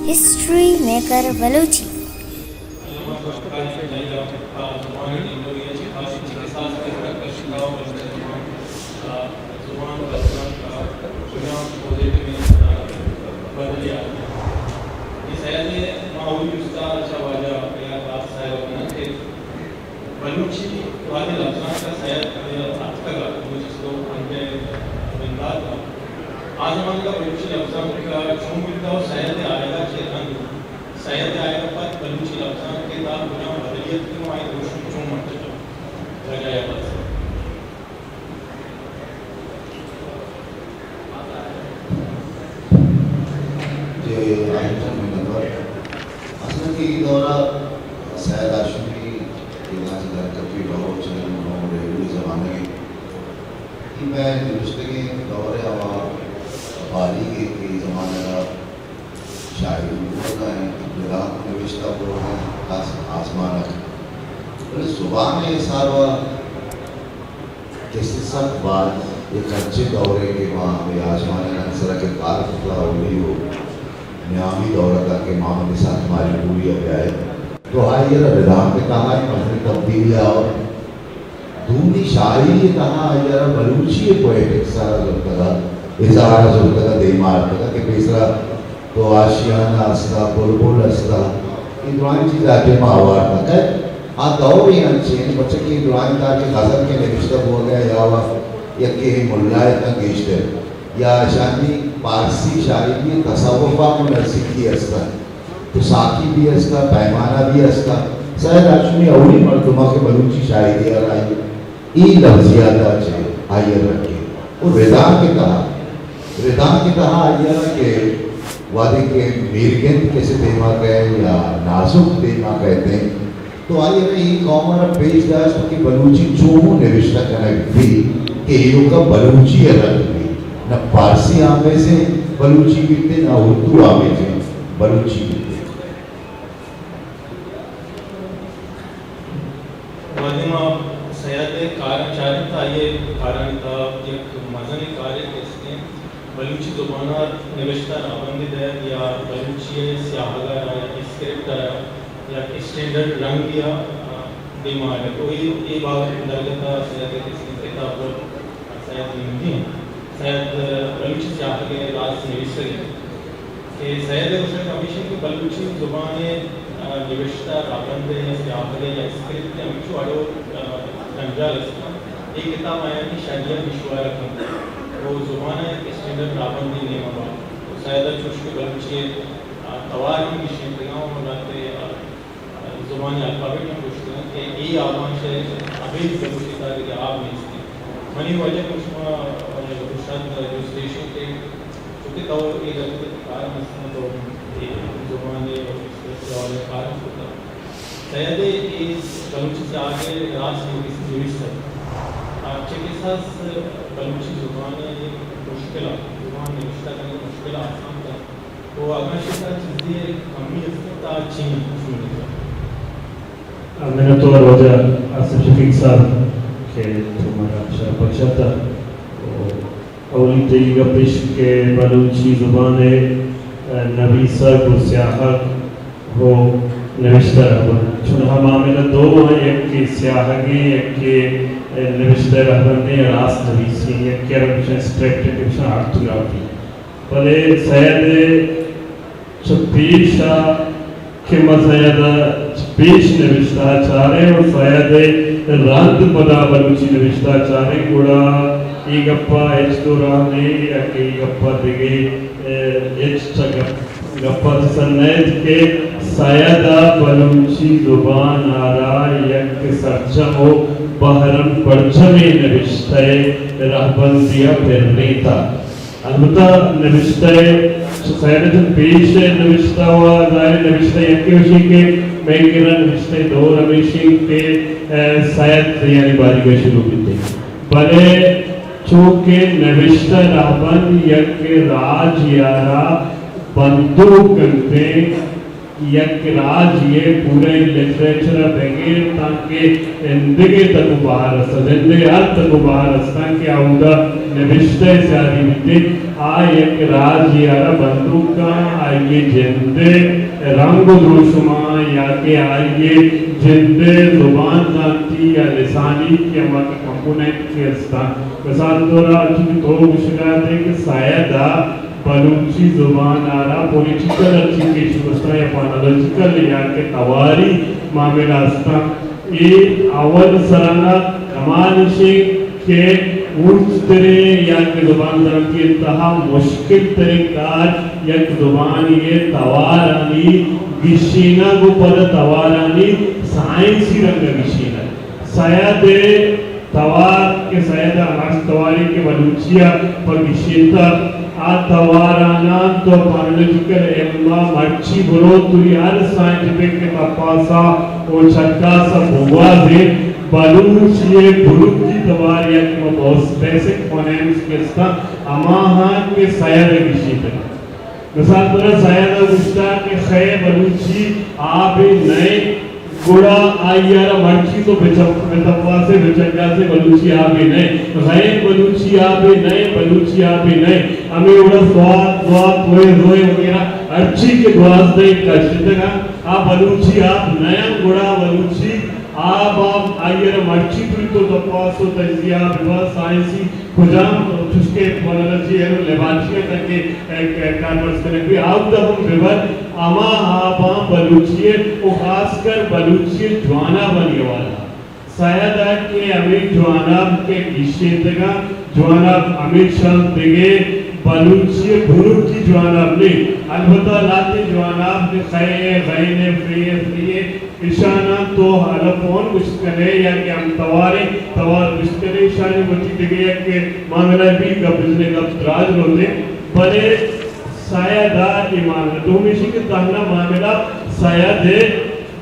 History maker Balochi. Balochi وہدے لبزانک ءَ سید اتکگ ات، بلوچستان ءِ بندات ءَ، آ زمانگ ءَ بلوچی لبزانک چون بوتگ ءُ سید ءِ آیگ ءَ چہ رند، سید ءِ آیگ ءَ پد بلوچی لبزانک ءِ تہا کجام بدلی اتکگ ءُ آئی ءِ دروشم چون مرچ اتگ؟ وجہ ءَ پد۔ جی، آئی جان منتوار۔ اصل کہ اے دور ءَ سید ہاشمی کہ ناچ درکپی دور چہ نو ریڈیو زمانگ ءَ، اے مئے نبشتگیں دور ءِ ہما باریگ ءَ کہ زمانگ ءَ شاعری بوگ ءَ انت، ردانک نبشتہ بوگ ءَ انت، خاص آزمانک۔ بلے زبان ءِ حساب ءَ کسے سک باز یک انچیں دورے کہ ما ہمے آزمانک ءِ سر ءَ کہ کار کتہ اولی ءُ نیامی دور ءَ تاکہ محمد اسحاق مالپوری ءَ بیائے تو آئی ءَ را ردانک ءِ تہا مزنیں تبدیلی آورت۔ دومی شاعری ءِ تہا آئی ءَ را بلوچی ءِ پوئٹکس ءَ را زرتگ ءُ اظہار ءَ زرتگ ءُ دیم ءَ آرتگ کہ پیسرا تو آشیانہ است ءُ بلبل است ءُ اے درائیں چیز آ ٹائم ءَ آوار نہ کئیت۔ آ دور ئے انچیں، پرچا کہ اے درائیں تاکہ غزل کہ نبشتہ بوگ ءَ یا وا یکے ملا اتاں گیشتر یا اشانی پارسی شاعری ءِ تصوف ءَ گوں نزیکی است ءُ تو ساقی بھی است ءُ پیمانہ بھی است ءُ سید ہاشمی اولی مردم ءَ کہ بلوچی شاعری ءَ را اے لفظیات ءَ چہ آئی ءَ رکّیں۔ ءُ ردانک ءِ تہا، ردانک ءِ تہا آئی ءَ را کہ وہدے کہ میرگند کسے دیم ءَ کئے یا نازک دیم ءَ کئیت ایں، تو آئی ءَ را اے قوم ءَ را پیش داشت کہ بلوچی چون نبشتہ کنگ بیت کہ ایوک ءَ بلوچی ءَ رد بیت، نہ پارسی آمیزیں بلوچی بیت نہ اردو آمیزیں بلوچی بیت۔ وہدے ما سید ءِ کاراں چاریں تہ آئی ءِ کارانی تہا یک مزنیں کارے کہ استیں بلوچی زبان ءَ نبشتہ راہبندی دئیگ یا بلوچی ءِ سیاہگ ءَ را یا اسکرپٹ ءَ را یک اسٹینڈرڈ رنگے ءَ دیما آرگ ءُ اے، اے بابت درگت ءَ سید ءِ کسیں کتاب سید زندگی انت۔ سید بلوچی سیاہگ ءِ راز نویسگ انت کہ سید ءِ گوشگ ہمیش انت کہ بلوچی زبان ءِ، آ، نبشتہ راہبند ءِ یا سیاہگ ءِ یا اسکرپٹ ءِ ہمینچو اڑ ءُ، آ، جنجال است انت۔ اے کتاب آیانی شری ءَ مشوار ءَ کنت ءُ زبان ءِ یک اسٹینڈرڈ راہبندے نیم ءَ بنت۔ ءُ سید ءَ چوش کہ بلوچی ءِ، آ، توار ہم گیشینتگ انت ءُ لہتے، آ، زبان ءِ الفابیٹ ہم گوشتگ انت کہ اے آباں چہ ابید بلوچی ءِ تہا دگہ آب نیست انت۔ منی واجہ گوں شما گوں شد جست ایش انت کہ چونکہ تو اے درگت ءَ کار ہم است انت، تو اے زبان ءِ حوالہ ءَ کار ہم کتگ۔ سید ءِ اے بلوچی سیاہگ ءِ راست نویس، نویسگ، آ، چہ کساس بلوچی زبان ءِ مشکل ءَ، زبان نبشتہ کنگ ءِ مشکل ءَ آسان کنت؟ ءُ اگاں شما چیزے کمی است، تا چی انت شمئے نظر؟ منتوار واجہ آصف شفیق صاحب کہ تو مارا شرف بخشاتا۔ اولی تئی گپ ایش کہ بلوچی زبان ءِ نویسگ ءُ سیاہگ ءُ نبشتہ رہبند، چون ہما معاملہ دو آں، یکے سیاہگیں، یکے نبشتہ رہبندیں، راست نویسی، یکے ءَ را گوشاں اسکرپٹ، یکے گوشاں آرتھوگرافی۔ بلے سید ءِ چہ پیش ءَ کہ ما سید ءِ چہ پیش نبشتہ ءَ چاریں ءُ سید ءِ رند پدا بلوچی نبشتہ ءَ چاریں، گڑا اے گپ ءَ ہچ دو راہ نہ ایں یا کہ اے گپ ءَ دگہ، اے، ہچ چہ گپ، گپ ءَ چہ سر نئیت کہ سید ءَ بلوچی زبان ءَ را یک سرجم ءُ بہرن پرجمیں نبشتہ ءِ رہبندی ءَ پرینتگ۔ البتہ نبشتہ ءِ، سید ءَ چہ پیش ءَ نبشتہ ءُ ظاہر نبشتہ یکے وشی کہ مئے کرا نبشتہ ءِ دور ہمیش انت کہ، اے، سید ءِ یعنی باریگ ءَ شروع بیت۔ بلے چونکہ نبشتہ رہبند یک راجے ءَ را بندوک کنت، یک راجے ءِ پوریں لٹریچر ءَ بگر تانکہ ایندگہ تک ءُ بہر است، زند ءِ ہر تک ءُ بہر است تانکہ اودا نبشتہ ءِ سیادی بیت۔ آ یک راجے ءَ را بندوک کن، آئی ءِ جند ءِ رنگ ءُ دروشماں یا کہ آئی ءِ جند ءِ زبان زانتی یا لسانی کہ ہما کہ کمپوننٹ کہ استاں، مثال طور ءَ چونکہ تو گوشگ ءَ اتئے کہ سید ءَ بلوچی زبان ءَ را پولیٹیکل ہرچی کہ ایشی گوشتاں یا فونولوجیکل یا کہ تواری معاملہ استاں، اے اول سرا نا کمال ایش انت کہ اوچتریں یا کہ زبان زانتی ءِ تہا مشکل تریں کار یک زبانے ءِ توارانی گیشینگ ءُ پدا توارانی سائنسی رنگ ءَ گیشینگ۔ سید ءِ توار کہ سید ءَ ہماش توارے کہ بلوچی ءَ پہ گیشینتگ، آ تواراناں تو فونولوجیکل علم ءَ مرچی برو، توری ہر سائنٹیفک تپاس ءَ ءُ چکاس ءَ بگوازے، بلوچی ءِ بنکی توار یا کہ ما بوس-، بیسک فونیمز کہ استاں، ہماہاں کہ سید ءَ گیشینتگ۔ مثال طور ءَ سید ءَ گوشتگ کہ خے بلوچی آبے نئے، گڑا آئی ءَ را مرچی تو بچ-، بتپاسے، بچگاسے، بلوچی آبے نئے، غین بلوچی آبے نئے، بلوچی آبے نئے۔ ہمے وڑا سوات، زوات، روئے، روئے وغیرہ ہرچی کہ دوازدہ کشتگ آ بلوچی آپ نئے، گڑا بلوچی آب، آب آئی ءَ را مرچی تو، تو تپاس ءُ تجزیہ ببا، سائنسی کجام چوشکہ فونولوجی ءُ لیبارٹری ءَ تاکہ کارمرز کنگ بی، آودا ہم ببر، ہما آباں بلوچی ءِ ءُ خاص کر بلوچی ءِ جوانابانی حوالہ ءَ۔ سید ءَ کہ ہمے جواناب کہ گیشینتگاں، جواناب ہمیشاں دگہ بلوچی ءِ بنکی جواناب نے، البتہ لہتے جواناب کہ خے ءِ، غین ءِ، فے ءِ، فری ءِ، ایشاناں تو الف اون گوشت کن ئے یا کہ ہم تواریں توار گوشت کن ئے، ایشانی وتی دگہ یک معاملہ بی، گپ بزن ئے، گپ دراج روت ئے، بلے سید ءَ اے معاملہ دومی ایشی کہ تہنا معاملہ سید ءِ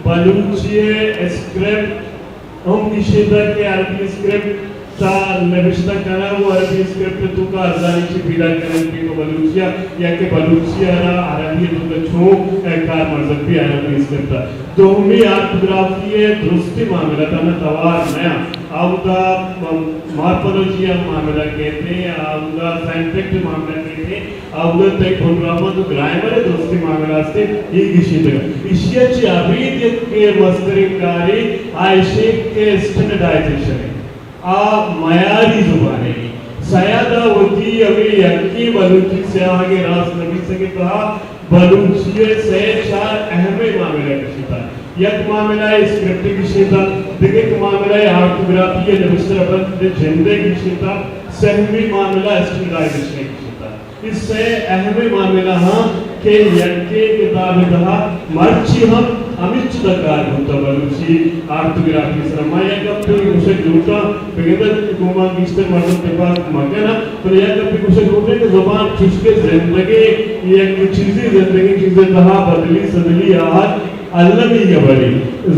بلوچی ءِ اسکرپٹ ہم گیشینتگ کہ عربی اسکرپٹ تا نبشتہ کنگ ءُ عربی اسکرپٹ ءِ توکا ارزانی چی پیدا کنگ بیت ءُ بلوچی ءَ یا کہ بلوچی ءَ را عربی ءِ توکا چون کارمرز بی عربی اسکرپٹ ءَ۔ دومی آرتھوگرافی ءِ درستی معاملہ تہنا توار نیا، آودا مارفولوجی ءِ معاملہ کیت، آودا سائنٹیفک معاملہ کیت، آودا تئی پروگرامر ءُ گرائمر ءِ درستی معاملہ است، اے گیشینتگ۔ ایشی ءَ چہ ابید یک مستریں کارے آ ایش کہ اسٹینڈرڈائزیشن ءِ۔ آ معیاری زبانے۔ سید ءَ وتی ہمے یکیں بلوچی سیاہگ ءِ راست نبیسگ ءِ تہا بلوچی ءِ سئے چار اہمیں معاملہ کشیتگ۔ یک معاملہ ءَ اسکرپٹ گیشینتگ، دگہ یک معاملہ ءَ آرتھوگرافی ءِ نبشتہ ربند ءِ جند ءِ گیشینتگ، سہمی معاملہ اسٹینڈرڈائزیشن ءِ گیشینتگ۔ اے سئے اہمیں معاملہ آں کہ یکیں کتاب ءِ تہا مرچی ہم ہمینچو داں کار بوتگ بلوچی آرتھوگرافی ءِ سرا۔ ما یک گپے گوشگ لوٹاں، بگندئے گوں ما گیشتر مردم تپاک مہ کن انت، بلے یک گپے گوشگ لوٹیں کہ زبان چوشکہ زندگیں یک چیزے، زندگیں چیزے تہا بدلی سدلی آہگ المی ہبرے۔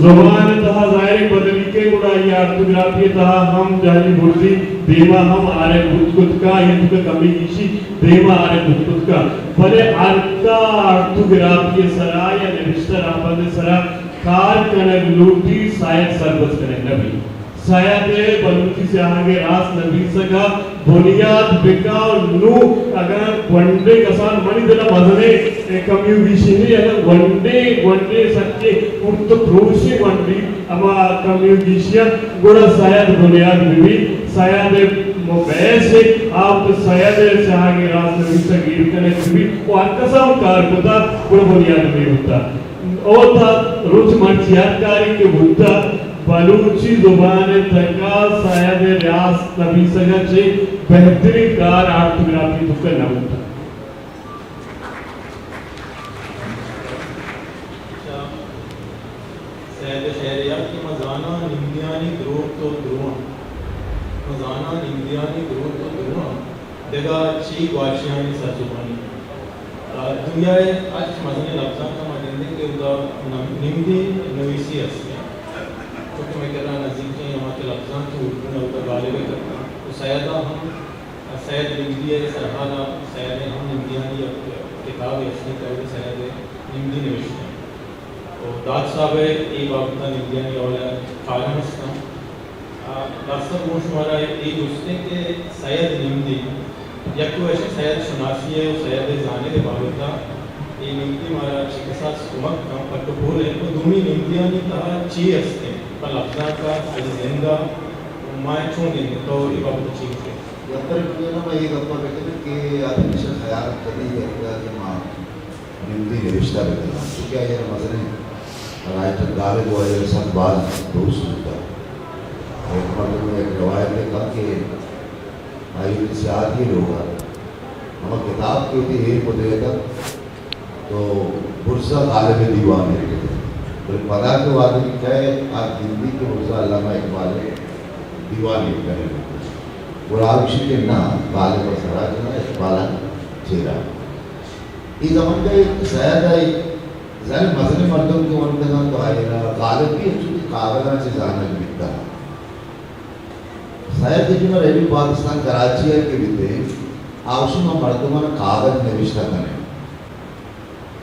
زبان ءِ تہا ظاہر ایں بدلی کئے، گڑا آئی آرتھوگرافی ءِ تہا ہم جہلی برزی دیما ہم آرگ بوت کت کا، آئی ءِ توکا کمی گیشی دیما آرگ بوت کت کا۔ بلے ہرکا آرتھوگرافی ءِ سرا یا نبشتہ راہبند ءِ سرا کار کنگ لوٹی، سید سربز کنگ نہ بیت۔ سید ءِ بلوچی سیاہگ ءِ راست نبیسگ ءَ بنیاد بکا ءُ نوں اگاں گونڈیں کسان، منی دل ءَ مزنیں کمی ءُ گیشی نی، اگاں گونڈیں، گونڈیں سچیں پرت ءُ پروشیں گونڈی ہما کمی ءُ گیشی ءَ گڑا سید بنیاد بہ بیت۔ سید ءِ بیسک، آ وت سید ءِ سیاہگ ءِ راست نبیسگ ءَ ایر کنگ بہ بیت ءُ ہر کس ءَ ہم کار کتگ گڑا بنیاد بہ بوتگ۔ اودا روچ مرچی ہر کارے کہ بوتگ، بلوچی زبان ءِ تکا سید ءِ راست نبیسگ ءَ چہ بہتریں کار آرتھوگرافی ءِ توکا نہ بوتگ۔ سید ءِ شعرے ات کہ من زاناں نمدیانی دروت ءُ درواں، من زاناں نمدیانی دروت ءُ درواں، دگہ چی گواشیانی سرزبانی۔ آ، دنیا ءِ ہرچ مزنیں لبزانک ءَ ما گندیں کہ اودا نم-، نمدی نویسی است انت۔ چونکہ مئے کرا نزیکیں ہما کہ لبزانک اردو ءَ اودا غالب ءَ کتگ، تو سید ءَ ہم، سید نمدی ءِ سرحال ءَ سید ءِ ہم نمدیانی یک کتابے است انت کہ اودا سید ءِ نمدی نوشتہ انت۔ و داد صاحب ءِ اے بابت ءَ نمدیانی حوالہ ءَ کالم است انت۔ آ، داد صاحب، گوں شمارا اے جست انت کہ سید نمدی یک تو ایشی سید شناسی ءُ سید ءِ زانگ ءِ بابت ءَ اے نمدی مارا چہ کساس کمک کن پٹ ءُ پول ءَ، ءُ دومی نمدیانی تہا چی است انت؟ پہ لبزانک ءَ، آئی زند ءَ، ما چون گندیں؟ تو اے بابت ءَ چی گوش ئے؟ یک طرف ءَ ما اے گپ ءَ بکنیں کہ آ پمیشا خیال کدی اتکگ کہ ما نمدی نبشتہ بکناں، چونکہ آئی ءَ مزنیں رائٹر غالب ءُ آئی ءَ سک باز دوست بوتگ۔ یک مردم یک روایت ءَ کن کہ آئی ءِ سیادی ءِ لوگ ءَ ہما کتاب کہ وتی ایر کتگ اتاں تو برزا غالب ءِ دیوان ءَ کتگ۔ بلے پدا کہ وہدے کہ کئے آ گندی کہ برزا علامہ اقبال ءِ دیوان ءَ کنگ بوتگ، گڑا آ گوشی کہ نہ، غالب ءَ سرا کناں، اقبال ءَ چیرا۔ اے زمانگ ءَ سید ءَ ظاہر مزنیں مردم کہ ونتگ انت تو آئی ءَ را غالب بھی انچو کہ کاغداں چہ زانگ بیتگ۔ سید کہ ما ریڈیو پاکستان کراچی ءَ کہ بیتیں، آ گوشی ما مردمان کاغد نبشتہ کنیں۔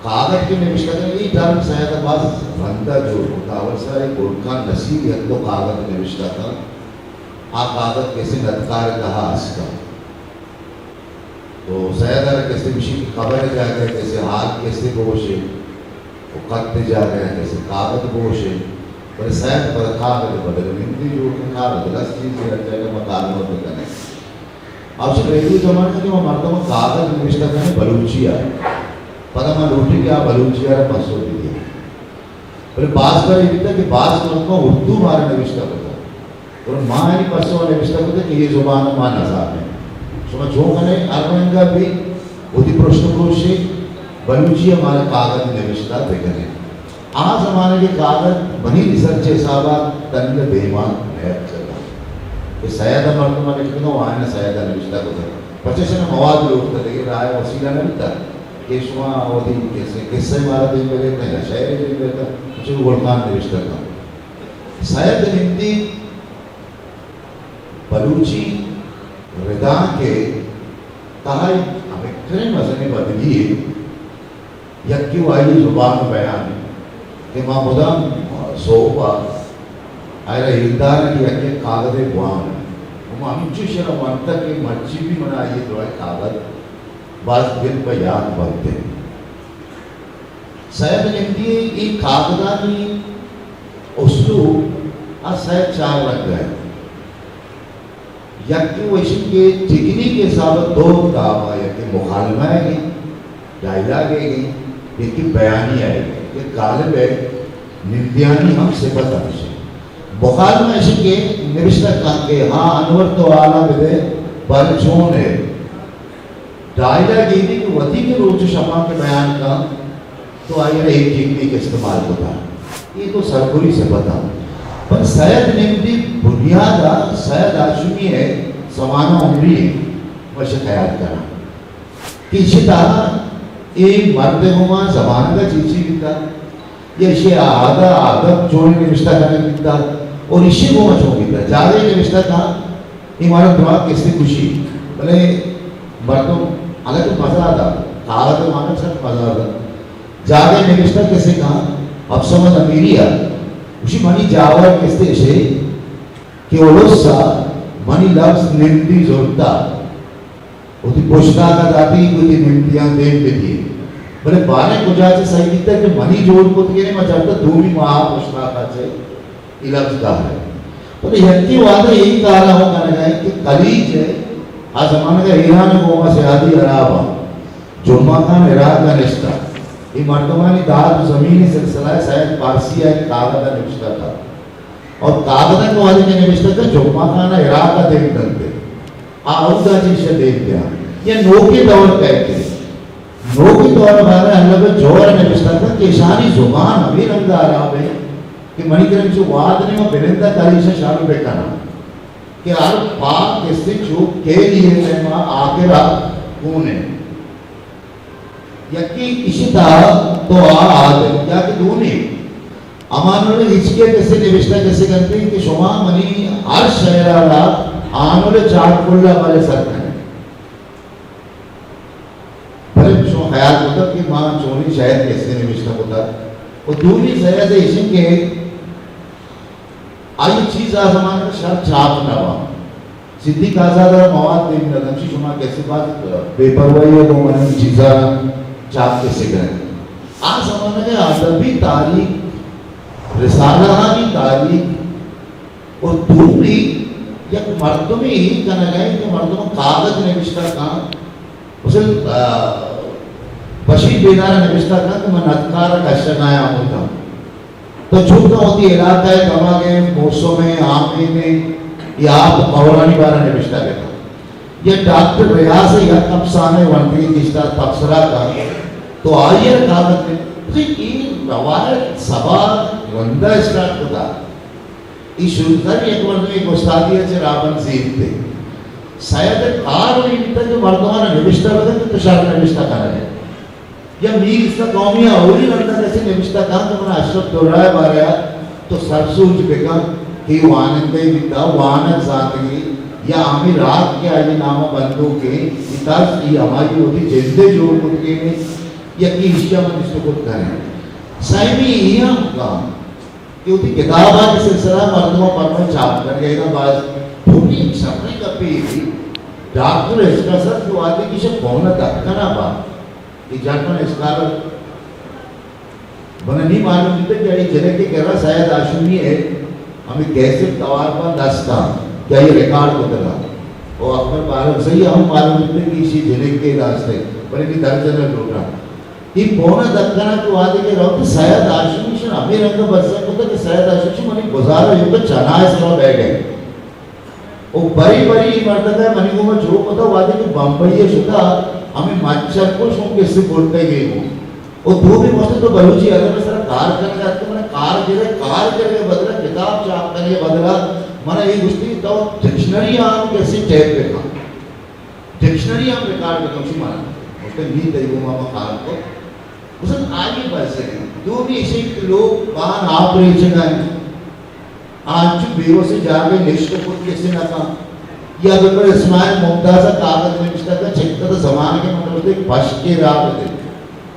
کاغد کہ نبشتہ کنیں، اے ٹرم سید ءَ باز رندا جوڑ کتا۔ اول سرا اے گل خان نصیر یک دو کاغد نبشتہ کن، آ کاغد کسے ندکار ءِ تہا است کن۔ تو سید ءَ را کسے گوشی کہ خبر ءِ جاگہ ءَ کسے حال کسے بگوشے، و خط ءِ جاگہ ءَ کسے کاغد بگوشے، بلے سید پدا کاغد ءِ بدل ءَ نمدی جوڑ کن، کاغد لس چیزے ءَ چہ ما کارمرز بکنیں۔ آ چہ ریڈیو زمانگ ءَ کہ ما مردم کاغد نبشتہ کنیں بلوچی ءَ، پدا ما لوٹیں کہ آ بلوچی ءَ را پسو بدیاں۔ بلے باز بار اے بیتگ کہ باز مردماں اردو مارا نبشتہ کتگ، گڑا ما آیانی پسو ءَ نبشتہ کتگ کہ اے زبان ءَ ما نزانیں۔ شما چون کن ئے؟ ہر رنگ ءَ بہ وتی پرشت ءُ پروشے، بلوچی ءَ مارا کاگد نبشتہ بہ کن ئے۔ آ زمانگ ءِ کاگد منی ریسرچ ءِ حساب ءَ تنیگہ دیما نیتکگ کہ سید ءَ مردماں لکھتگ ءُ آیاں سید ءَ نبشتہ کتگ۔ پرچا اشاں مواد لوٹتگ، دگہ راہ ءُ وسیلہ نہ بیتگ کہ شما وتی کسے، کسہ ءَ مارا دیم بہ دئے یا شئیر ءَ دیم بہ دئے، انچو کہ گل خان نبشتہ کنت۔ سید نمدی بلوچی ردانک ءِ تہا ہمکریں مزنیں بدگی یے۔ یکے وَ آئی زبان ءُ بیان کہ ما مدام سہب ءَ آئی را ہیلدار ایں کہ یک یک کاگدے بوان، ءُ ما ہمینچو ایشی را ونتگ کہ مرچی بھی من ءَ آئی دراہیں کاگد باز دل پہ یات بنت۔ سید نمدی ءِ اے کاگدانی اسلوب ءَ سید چار رنگ ءَ اِنت۔ یکے وَ ایش اِنت کہ ٹیکنیک ءِ حساب ءَ دو کتاب ءَ، یکے مکالمہ ئیگ اِنت، ڈائیلاگ ئیگ اِنت، یکے بیانیہ ئیگ اِنت کہ غالب ءِ نمدیانی ہم صفت ہمیش اِنت۔ مکالمہ ایش اِنت کہ نبشتہ کنت کہ ہاں انور تو حالاں بدئے، بارے چون ئے؟ ڈائیلاگ اے بیت کہ وتی کہ روچ ءُ شپاں کہ بیان کنت، تو آئی ءَ را اے ٹیکنیک استعمال کتگ۔ اے تو سربری صفت اَنت۔ پر سید نمدی بنیاد ءَ سید ہاشمی ءِ سوانح عمری اِنت، وش خیال کناں کہ ایشی تہا اے مرد ءِ گوما زمانگ ءَ چی چی بیتگ، یا ایشی ءِ عہد ءَ ادب چون نبشتہ کنگ بیتگ اور ایشی گوما چون بیتگ۔ جاگہے نبشتہ کنت، اے مارا دراہ کسے گوشی، بلے مردم حالانکہ مزہ دات، کاغد ءِ مانگ سک مزہ دات۔ جاگہے نبشتہ کسے کنت، حبس احمد امیری ءَ گوشی، منی جاور کسے ایشی کہ الس ءَ منی لبز نمدی زرتگ، وتی پشتاک ءَ داتگ کہ وتی نمدیاں دیم بدیت۔ بلے باریں کجا چہ سہی بیتگ کہ منی جوڑ کتگیں، ما چرتگ دومی ماہ ءَ پشتاک ءَ چہ اے لبز دار اِنت۔ بلے یکے وہدے اے کار ءَ ہم کنگ ءَ اِنت کہ خلیج ءِ، آ زمانگ ءَ ایران ءِ گوما سیادی عرب ءَ، جمعہ خان عراق ءَ نشتگ۔ اے مردمانی داد ءُ زمین ءِ سلسلہ ءَ سید پارسی ءَ یک کاگد ءَ نبشتہ کتگ۔ اور کاگد ءَ کہ وہدے کہ نبشتہ کتگ، جمعہ خان ءَ عراق ءَ دیم دنت، آ اودا چہ ایشی ءَ دیم دیاں۔ یا نوکیں دور کئیت، نوکیں دور ءَ بارہ ءَ اللہ بخش جوہر ءَ نبشتہ کتگ کہ ایشانی زبان ہمے رنگ ءَ عرب اِنت کہ منی کرا چو وہد نہ اِنت، ما بنندہ کاری ایشاں شر بکناں کہ ہر پاک کسے چو کے لیے میں ما آخر ءَ کون اِنت۔ یکے ایشی تہا تو آ آدم یا کہ دومی امان اللہ ہچکی ءَ کسے نبشتہ کسے کنت کہ شما منی ہر شئیر ءَ را آنل چارکل ءَ بلے سر کن ئے۔ بلے شما خیال کتگ کہ ما چونیں شئیر کسے نبشتہ کتگ؟ ءُ دومی سید ایش اِنت کہ آئی چیز آ زمانگ ءَ شر چاپ نہ بنت۔ صدیق آزاد ءَ را مواد دیم نہ دنت، چی شما ایشی بعد بے پرواہی ءَ گوں من چیزاں چاپ کسے کنیں۔ آ زمانگ ءِ ادبی تاریخ، رسالہانی تاریخ ءُ دومی یک مردمے اے کنگ ءَ کہ مردم کاگد نبشتہ کن، مثل، آ، بشیر بیدار ءَ نبشتہ کن کہ من ندکار ءَ کشگ ءَ آں ملک ءَ۔ تو چونکہ وتی علاقہ ءِ دمگ ءِ موسم ءِ آمین ءِ یا آپ ءُ کئورانی بارہ ءَ نبشتہ بہ کن۔ یا ڈاکٹر ریاض ءِ یک افسانہ ونتگی کشتہ تبصرہ کن، تو آئی ءَ کاگد نہ، تو اے روایت سبا رندا اسٹارٹ کتا۔ اے شروع تر یک مردمے کہ استادی ءَ چہ رابند زیرتے۔ سید ءِ کار ءُ اے بیتا کہ مردماں نبشتہ بدنت کہ تو شر نبشتہ کنگ ءَ۔ یا میر عیسیٰ قومی ءَ اولی رندا کسے نبشتہ کن تو من اشرف درہ ءِ بارہ ءَ تو سر سوج بکن کہ اے وانندہ بیتا، وانگ زانتگی، یا ہمے راگ کہ آئی نام ءَ بندوک ایں، اے طرز اے ہمائی وتی جند ءَ جوڑ کتگیں، یکے ایشی ءَ من جست ءُ پرس کنیں۔ سیمی اے ہم کن کہ وتی کتابانی سلسلہ ءَ مردماں پرمائے چاپ کنگ ءَ، ادا باز پوری سپریں گپے اے۔ ڈاکٹر ایش کس ات کہ وہدے کہ ایشی ءَ پون ءَ دکن ءَ با، اے جرمن اسکالر، من ءَ نی معلوم بیتگ کہ آئی جنک ءِ کرا سید ہاشمی ءِ ہمے کیسٹ توار بند است اَنت کہ آئی ءَ ریکارڈ کتگ اَنت۔ او اکبر بارکزئی ءَ ہم معلوم بیتگ کہ ایشی جنک ءِ داشتگ، بلے نی درجن ءَ لوٹاں۔ اے پون ءَ دکن ءَ کہ وہدے کہ روت سید ہاشمی شن ہمے رنگ ءَ بزگ کتگ کہ سید ہاشمی شن منی گزارہ ایوک ءَ چنا ءِ سرا بیگ ءَ۔ او بری بری اے مردک ءَ منی گوما جو کتگ، وہدے کہ بمبئی ءَ شتگ، ہمے مچک ءَ شون کسے برتگ ئے گوں۔ او دومی گوشت تو بلوچی ادب ءِ سرا کار کنگ ءَ ات، من ءَ کار گرے، کار کنگ ءِ بدل ءَ، کتاب چاپ کنگ ءِ بدل ءَ من ءَ اے گوشتی تو ڈکشنری ءَ ہم کسے ٹائپ بہ کن۔ ڈکشنری ہم ریکارڈ بہ کن، شی من ءَ گوشت نی تئی گوما ما کار کت۔ گوشت آئی بس ہے۔ دومی ایشی کہ لوگ بان آپ ریچگ ءَ انت۔ آ انچو بے وسیں جاگہے نشت ءُ کت کسے نہ کن۔ یا بہ پر اسماعیل ممتاز ءَ کاگد نبشتہ کن، چکت ءِ زمانگ ءَ من گوشت ایک پشکے راہ بدے۔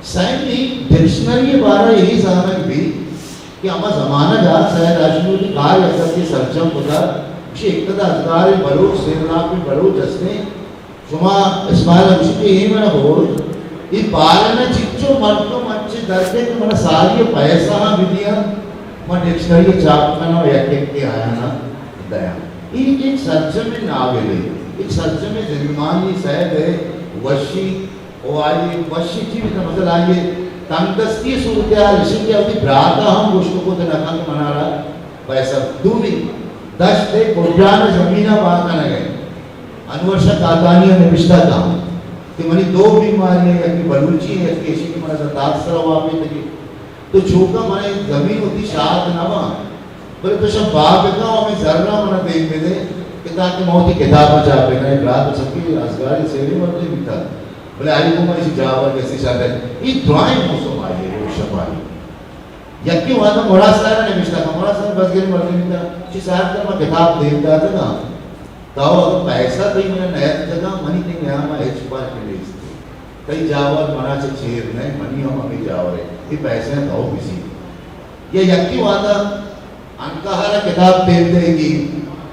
سیمی ڈکشنری ءِ بارہ ءَ اے زانگ بیت کہ ہما زمانگ ءَ سید ہاشمی وتی کار یک دستے سرجم کتگ، گوشی ایک دہ ہزار بلوچ، سیرناپیں بلوچ ہستیں، شما اسماعیل ءَ گوشت کہ اے من ءَ بوت، اے بارن ءَ چنچو مردم انچیں درد ءَ کہ من ءَ ساری ءَ پیسہ ہاں بدیاں، من ڈکشنری ءَ چاپ کناں ءُ یک یکے آیاں ءَ دیاں۔ اے یک سرجمیں ناولے، یک سرجمیں زندمانی سید ءِ وشی ءُ آئی ءِ وشی چی بیتگ، مثلاً آئی ءِ تنگدستی ءِ صورتحال ایش انت کہ وتی برات ءَ ہم گوشت کت نہ کنت منارا پیسہ۔ دومی، دشت ءِ گڈان ءِ زمین ءَ بہا کنگ ءَ انت۔ انور شاہ قادانی ءَ نبشتہ کن کہ منی دو بیماری ایں، یکے بلوچی ایں، یکے ایشی کہ من ءَ زرداد سرا واپیتگی۔ تو چوکا من ءَ زمین وتی شات نہ باں، بلے تو شہ بہا بکن ءُ ہمے زر ءَ من ءَ دیم بدے کہ تاکہ من وتی کتاباں چاپ بکناں۔ اے برات سکی ازگاری سیریں مردے بیتگ، بلے آئی گوما ایشی جاور کسے شر نہ۔ اے درائیں موسم آئی ءِ روک شپانی۔ یکے وہدے مراد ساہر ءَ نبشتہ کن، مراد ساہر بزگریں مردے بیتگ، چی ساہر ترا ما کتاب دیم داتگ اَنت، تو اگاں پیسہ تئی من ءَ نیاتکگ اَنت، منی تئی نیام ءَ ہچ فرق نیست۔ تئی جاور من ءَ چہ چیر نہ، منی ہم ہمے جاور اِنت، اے پیسہ ءَ تو بزیر۔ یا یکے وہدے انکہار ءَ کتاب دیم دئیگی،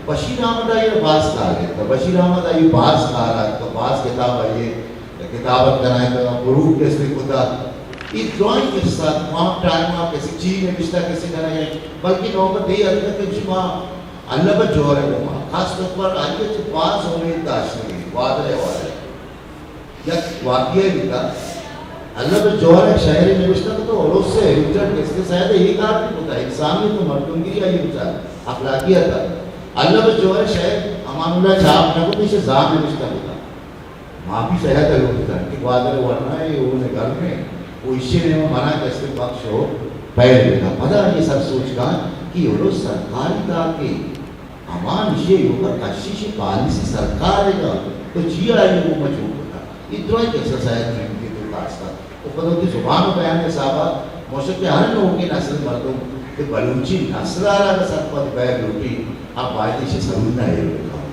بشیر احمد ءَ آئی ءَ باز کار اتک، بشیر احمد ءَ آئی ءَ باز کار اتک، باز کتاب آئی ءَ کتابت کنائینتگ، پروف کسے کتگ۔ اے درائیں قصہ تمام ٹائم ءَ کسے چی نبشتہ کسے کنگ ءَ، بلکہ نوبت اے اتکگ کہ شما اللہ بخش جوہر ءِ گوما خاص طور پر آئی ءَ چہ باز امید داشتگیں گوادر ءِ حوالہ ءَ۔ یک واقعہ بیتگ، اللہ بخش جوہر ءَ شاعرے نبشتہ کتگ، الس ءِ ایڈیٹر کسے سید ءَ اے کار بھی کتگ، انسانیت ءُ مردمگری آئی ءِ بچار اخلاقیات ءَ۔ اللہ بخش جوہر ءِ شاعر امان اللہ چاپ نہ کت، ایشی ءَ زان نبشتہ کتگ۔ معافی سید ءَ لوٹتگ کہ گوادر ءِ ورنا ءَ اے ہون ءِ گرم ءَ، او ایشی ءِ نیمگ ءَ منا کسے بخش ءُ پہل بکن۔ پدا آئی ءَ سر سوج کن کہ اے الس سرکاری تاکے، امان ایشی ءِ ایوک ءَ کشی، ایشی پالیسی سرکار ءِ گا، تو چیا آئی ءَ گوما جوڑ کتگ؟ اے درائیں قصہ سید تربتی ءَ تو کاستگ۔ ءُ پدا وتی زبان ءُ بیان ءِ حساب ءَ موشک کہ ہر نوکیں نسل مردم کہ بلوچی نسل ءَ را اگاں سرپد بئیگ لوٹی، آ باید ایشی ءِ سرون ءَ ایر بکن۔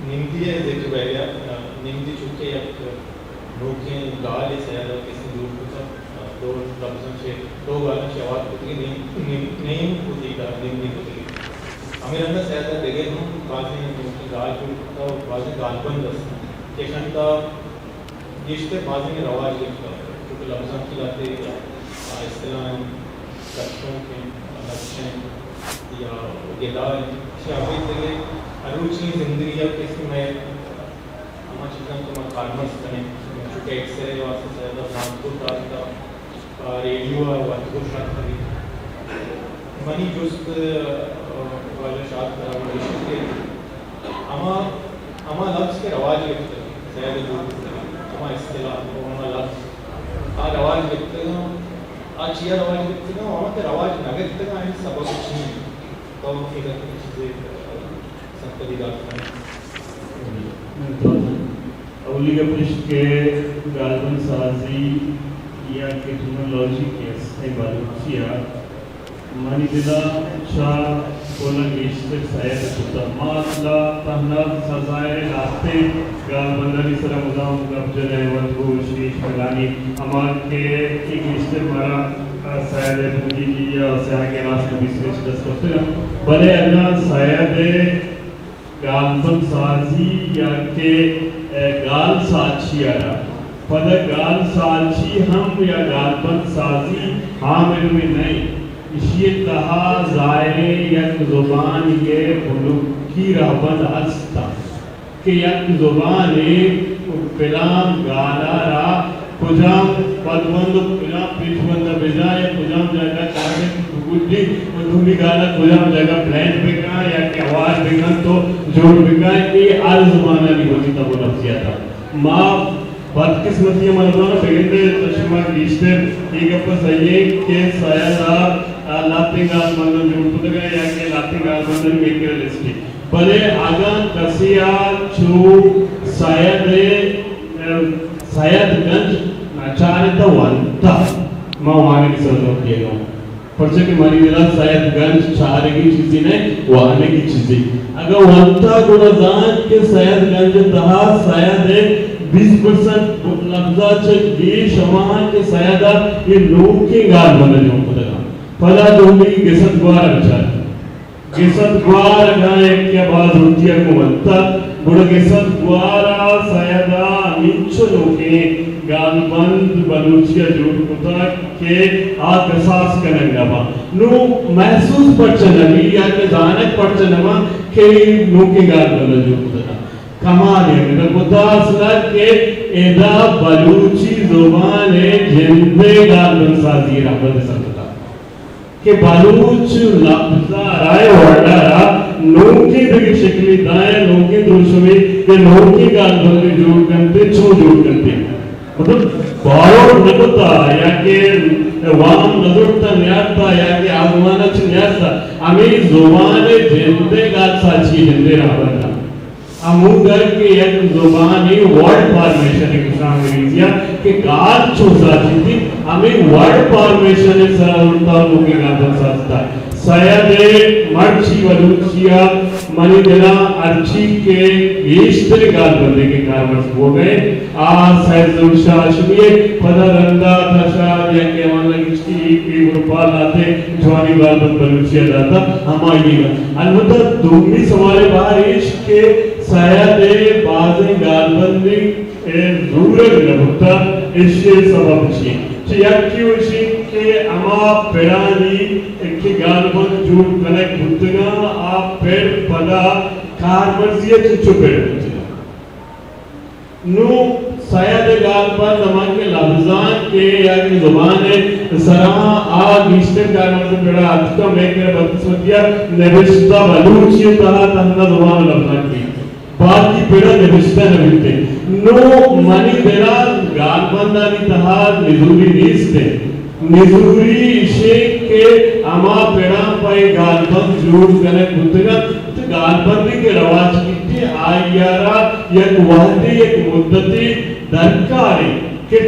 نمدی ءِ ذکر بہ گیا، نمدی چونکہ یک نوکیں گالے سید ءَ کسے جوڑ کتگ، دو لبزاں چہ دو گالاں شوات کتگی، نیم، نیم، نیم کتگی، نمدی کتگی۔ ہمے رنگ ءَ سید ءَ دگہ ہم بازیں نوکیں گال جوڑ کتگ ءُ بازیں گالبند است انت کہ اشانی تہا گیشتر بازیں رواج گپتگ، چونکہ لبزانکی لہتے ءَ اصطلاحاں کشونک انت، نقش انت یا گدا انت، چہ ابید دگہ ہر روچی زندگی ءَ کسی مئے ہما چیزاں کہ ما کارمرز کنیں، چونکہ ایکسرے واسطہ سید ءَ زانت کت آرتا، آ، ریڈیو ءَ وت گوش آرتگ۔ منی جست، آ، واجہ شاد ترا گوشت کہ ہما، ہما لفظ کہ رواج گپتگ، سید ءَ جوڑ کتگ، ہما اصطلاح، ہما لفظ، آ رواج گپتگ، آ چیا رواج گپتگ، ہما کہ رواج نہ گپتگ، آئی سبب چی انت؟ تو اے گپ ءَ چیزے سرپدی دات کن۔ اولی گپ اش کہ گالبند سازی یا کہ ٹیکنالوجی کہ است ایں بلوچی ءَ، منی دل ءَ چہ کل ءَ گیشتر سید ءَ کتگ۔ ما اصل ءَ تہنا سزائے لہتیں گالبندانی سرا مدام گپ جنیں، وت گوش ایش پلانی، ہما کہ اے گیشتر مارا سید ءِ بولی یا سیاہ گراس نبیس ءَ چہ دست کپتگ انت۔ بلے اگاں سید ءِ گالبند سازی یا کہ، اے، گال ساچی ءَ را پدا گال ساچی ہم یا گالبند سازی ہم علمے نہ انت۔ ایشی ءِ تہا ظاہریں یک زبان ءِ بنکی رہبند ہست انت۔ کہ یک زبانے پلان گال ءَ را کجام پدبند ءُ کجام پیشبند ءَ بجا یا کجام جاگہ ٹارگٹ بگڈی ءُ دومی گال ءَ کجام جاگہ بلینڈ بکن یا کہ ہوار بکن تو جوڑ بکن، اے ہر زبانانی وتی تب ءُ نفسیات انت۔ ما بدقسمتی ءَ من زاناں، بگندے تو شما گیشتر اے گپ ءَ سہی ایں کہ سید ءَ لہتیں گالبنداں جوڑ کتگ ءَ یا کہ لہتیں گالبندانی میکر لسٹ، بلے اگاں کسے ءَ چو سید ءِ، سید گنج نہ چارتہ ونتہ، ما وانگ ءِ سرجم دیگ ءَ اوں۔ پرچا کہ منی دل ءَ سید گنج چارگی چیزے نہ، وانگی چیزے۔ اگاں ونتہ گڑا زانت کہ سید گنج ءِ تہا سید ءِ بیست پرسنٹ لبز ءَ چہ گیش ہما انت کہ سید ءَ اے نوکیں گالبند جوڑ کتگ انت۔ پدا دومی گسد گوار ءَ بچار۔ گسد گوار اگاں یکے ءَ باز وتی ءَ گوں ونتگ، گڑا گسد گوار ءَ سید ءَ ہمینچو نوکیں گالبند بلوچی ءَ جوڑ کتگ کہ آ کساس کنگ نہ باں۔ نوں محسوس پرچہ نہ بی یا کہ زانگ پرچہ نہ باں کہ اے نوکیں گالبند ءَ جوڑ کتگ۔ کمال یک نہ کتہ اصل ءَ کہ ادا بلوچی زبان ءِ جند ءِ گالبند سازی ءِ رہبند سر کتہ۔ کہ بلوچ لبز ءَ را ءُ ورڈ ءَ را نوکیں دگہ شکلے دائیں، نوکیں دروشمے یا نوکیں گالبندے جوڑ کنت، چون جوڑ کنت؟ مطلب، بارو نہ کتہ یا کہ وام نہ زرتہ نیارتہ یا کہ آزمان ءَ چہ نیارتہ، ہمے زبان ءِ جند ءِ گال ساچی ءِ جند ءِ رہبند انت۔ ہمودا کہ یک زبانے ورڈ فارمیشن ءَ گوشاں انگریزی ءَ کہ گال چون ساچیت، ہمے ورڈ فارمیشن ءِ سرا زرتہ ءُ نوکیں گالبند ساچتہ۔ سید ءِ مرچی بلوچی ءَ منی دل ءَ ہرچی کہ گیشتر گالبندے کہ کارمرز بوگ ءَ انت، آ سید ظہور شاہ ہاشمی ءِ، پدا رندا تھا شاہ یا کہ امان اللہ گشتی اے گروپ ءَ لہتے جوانیں گالبند بلوچی ءَ داتہ، ہمائی ءَ۔ البتہ دومی سوال ءِ بہر ایش کہ سید ءِ بازیں گالبندے ءِ زورگ نہ بوتہ، ایشی ءِ سبب چی انت؟ چہ یکے ایش انت کہ ہما پڑانی کہ گالبند جوڑ کنگ بوتگاں، آ پڑ پدا کارمرزی ءَ چنچو پڑ بوتگاں۔ نوں سید ءِ گالبند ہما کہ لبزانک ءِ یا کہ زبان ءِ سرا آ گیشتر کارمرز ءِ پڑا اتکاں، مئے کرا بدقسمتی ءَ نبشتہ بلوچی ءِ تہا تہنا زبان ءُ لبزانک بیت، باقی پڑا نبشتہ نہ بیت۔ نوں منی دل ءَ گالبندانی تہا نزوری نیست انت۔ نزوری ایش انت کہ ہما پڑاں پہ گالبند جوڑ کنگ بوتگ انت، گالبندے کہ رواج گیتی، آئی ءَ را یک وہدے، یک مدتے درکار انت کہ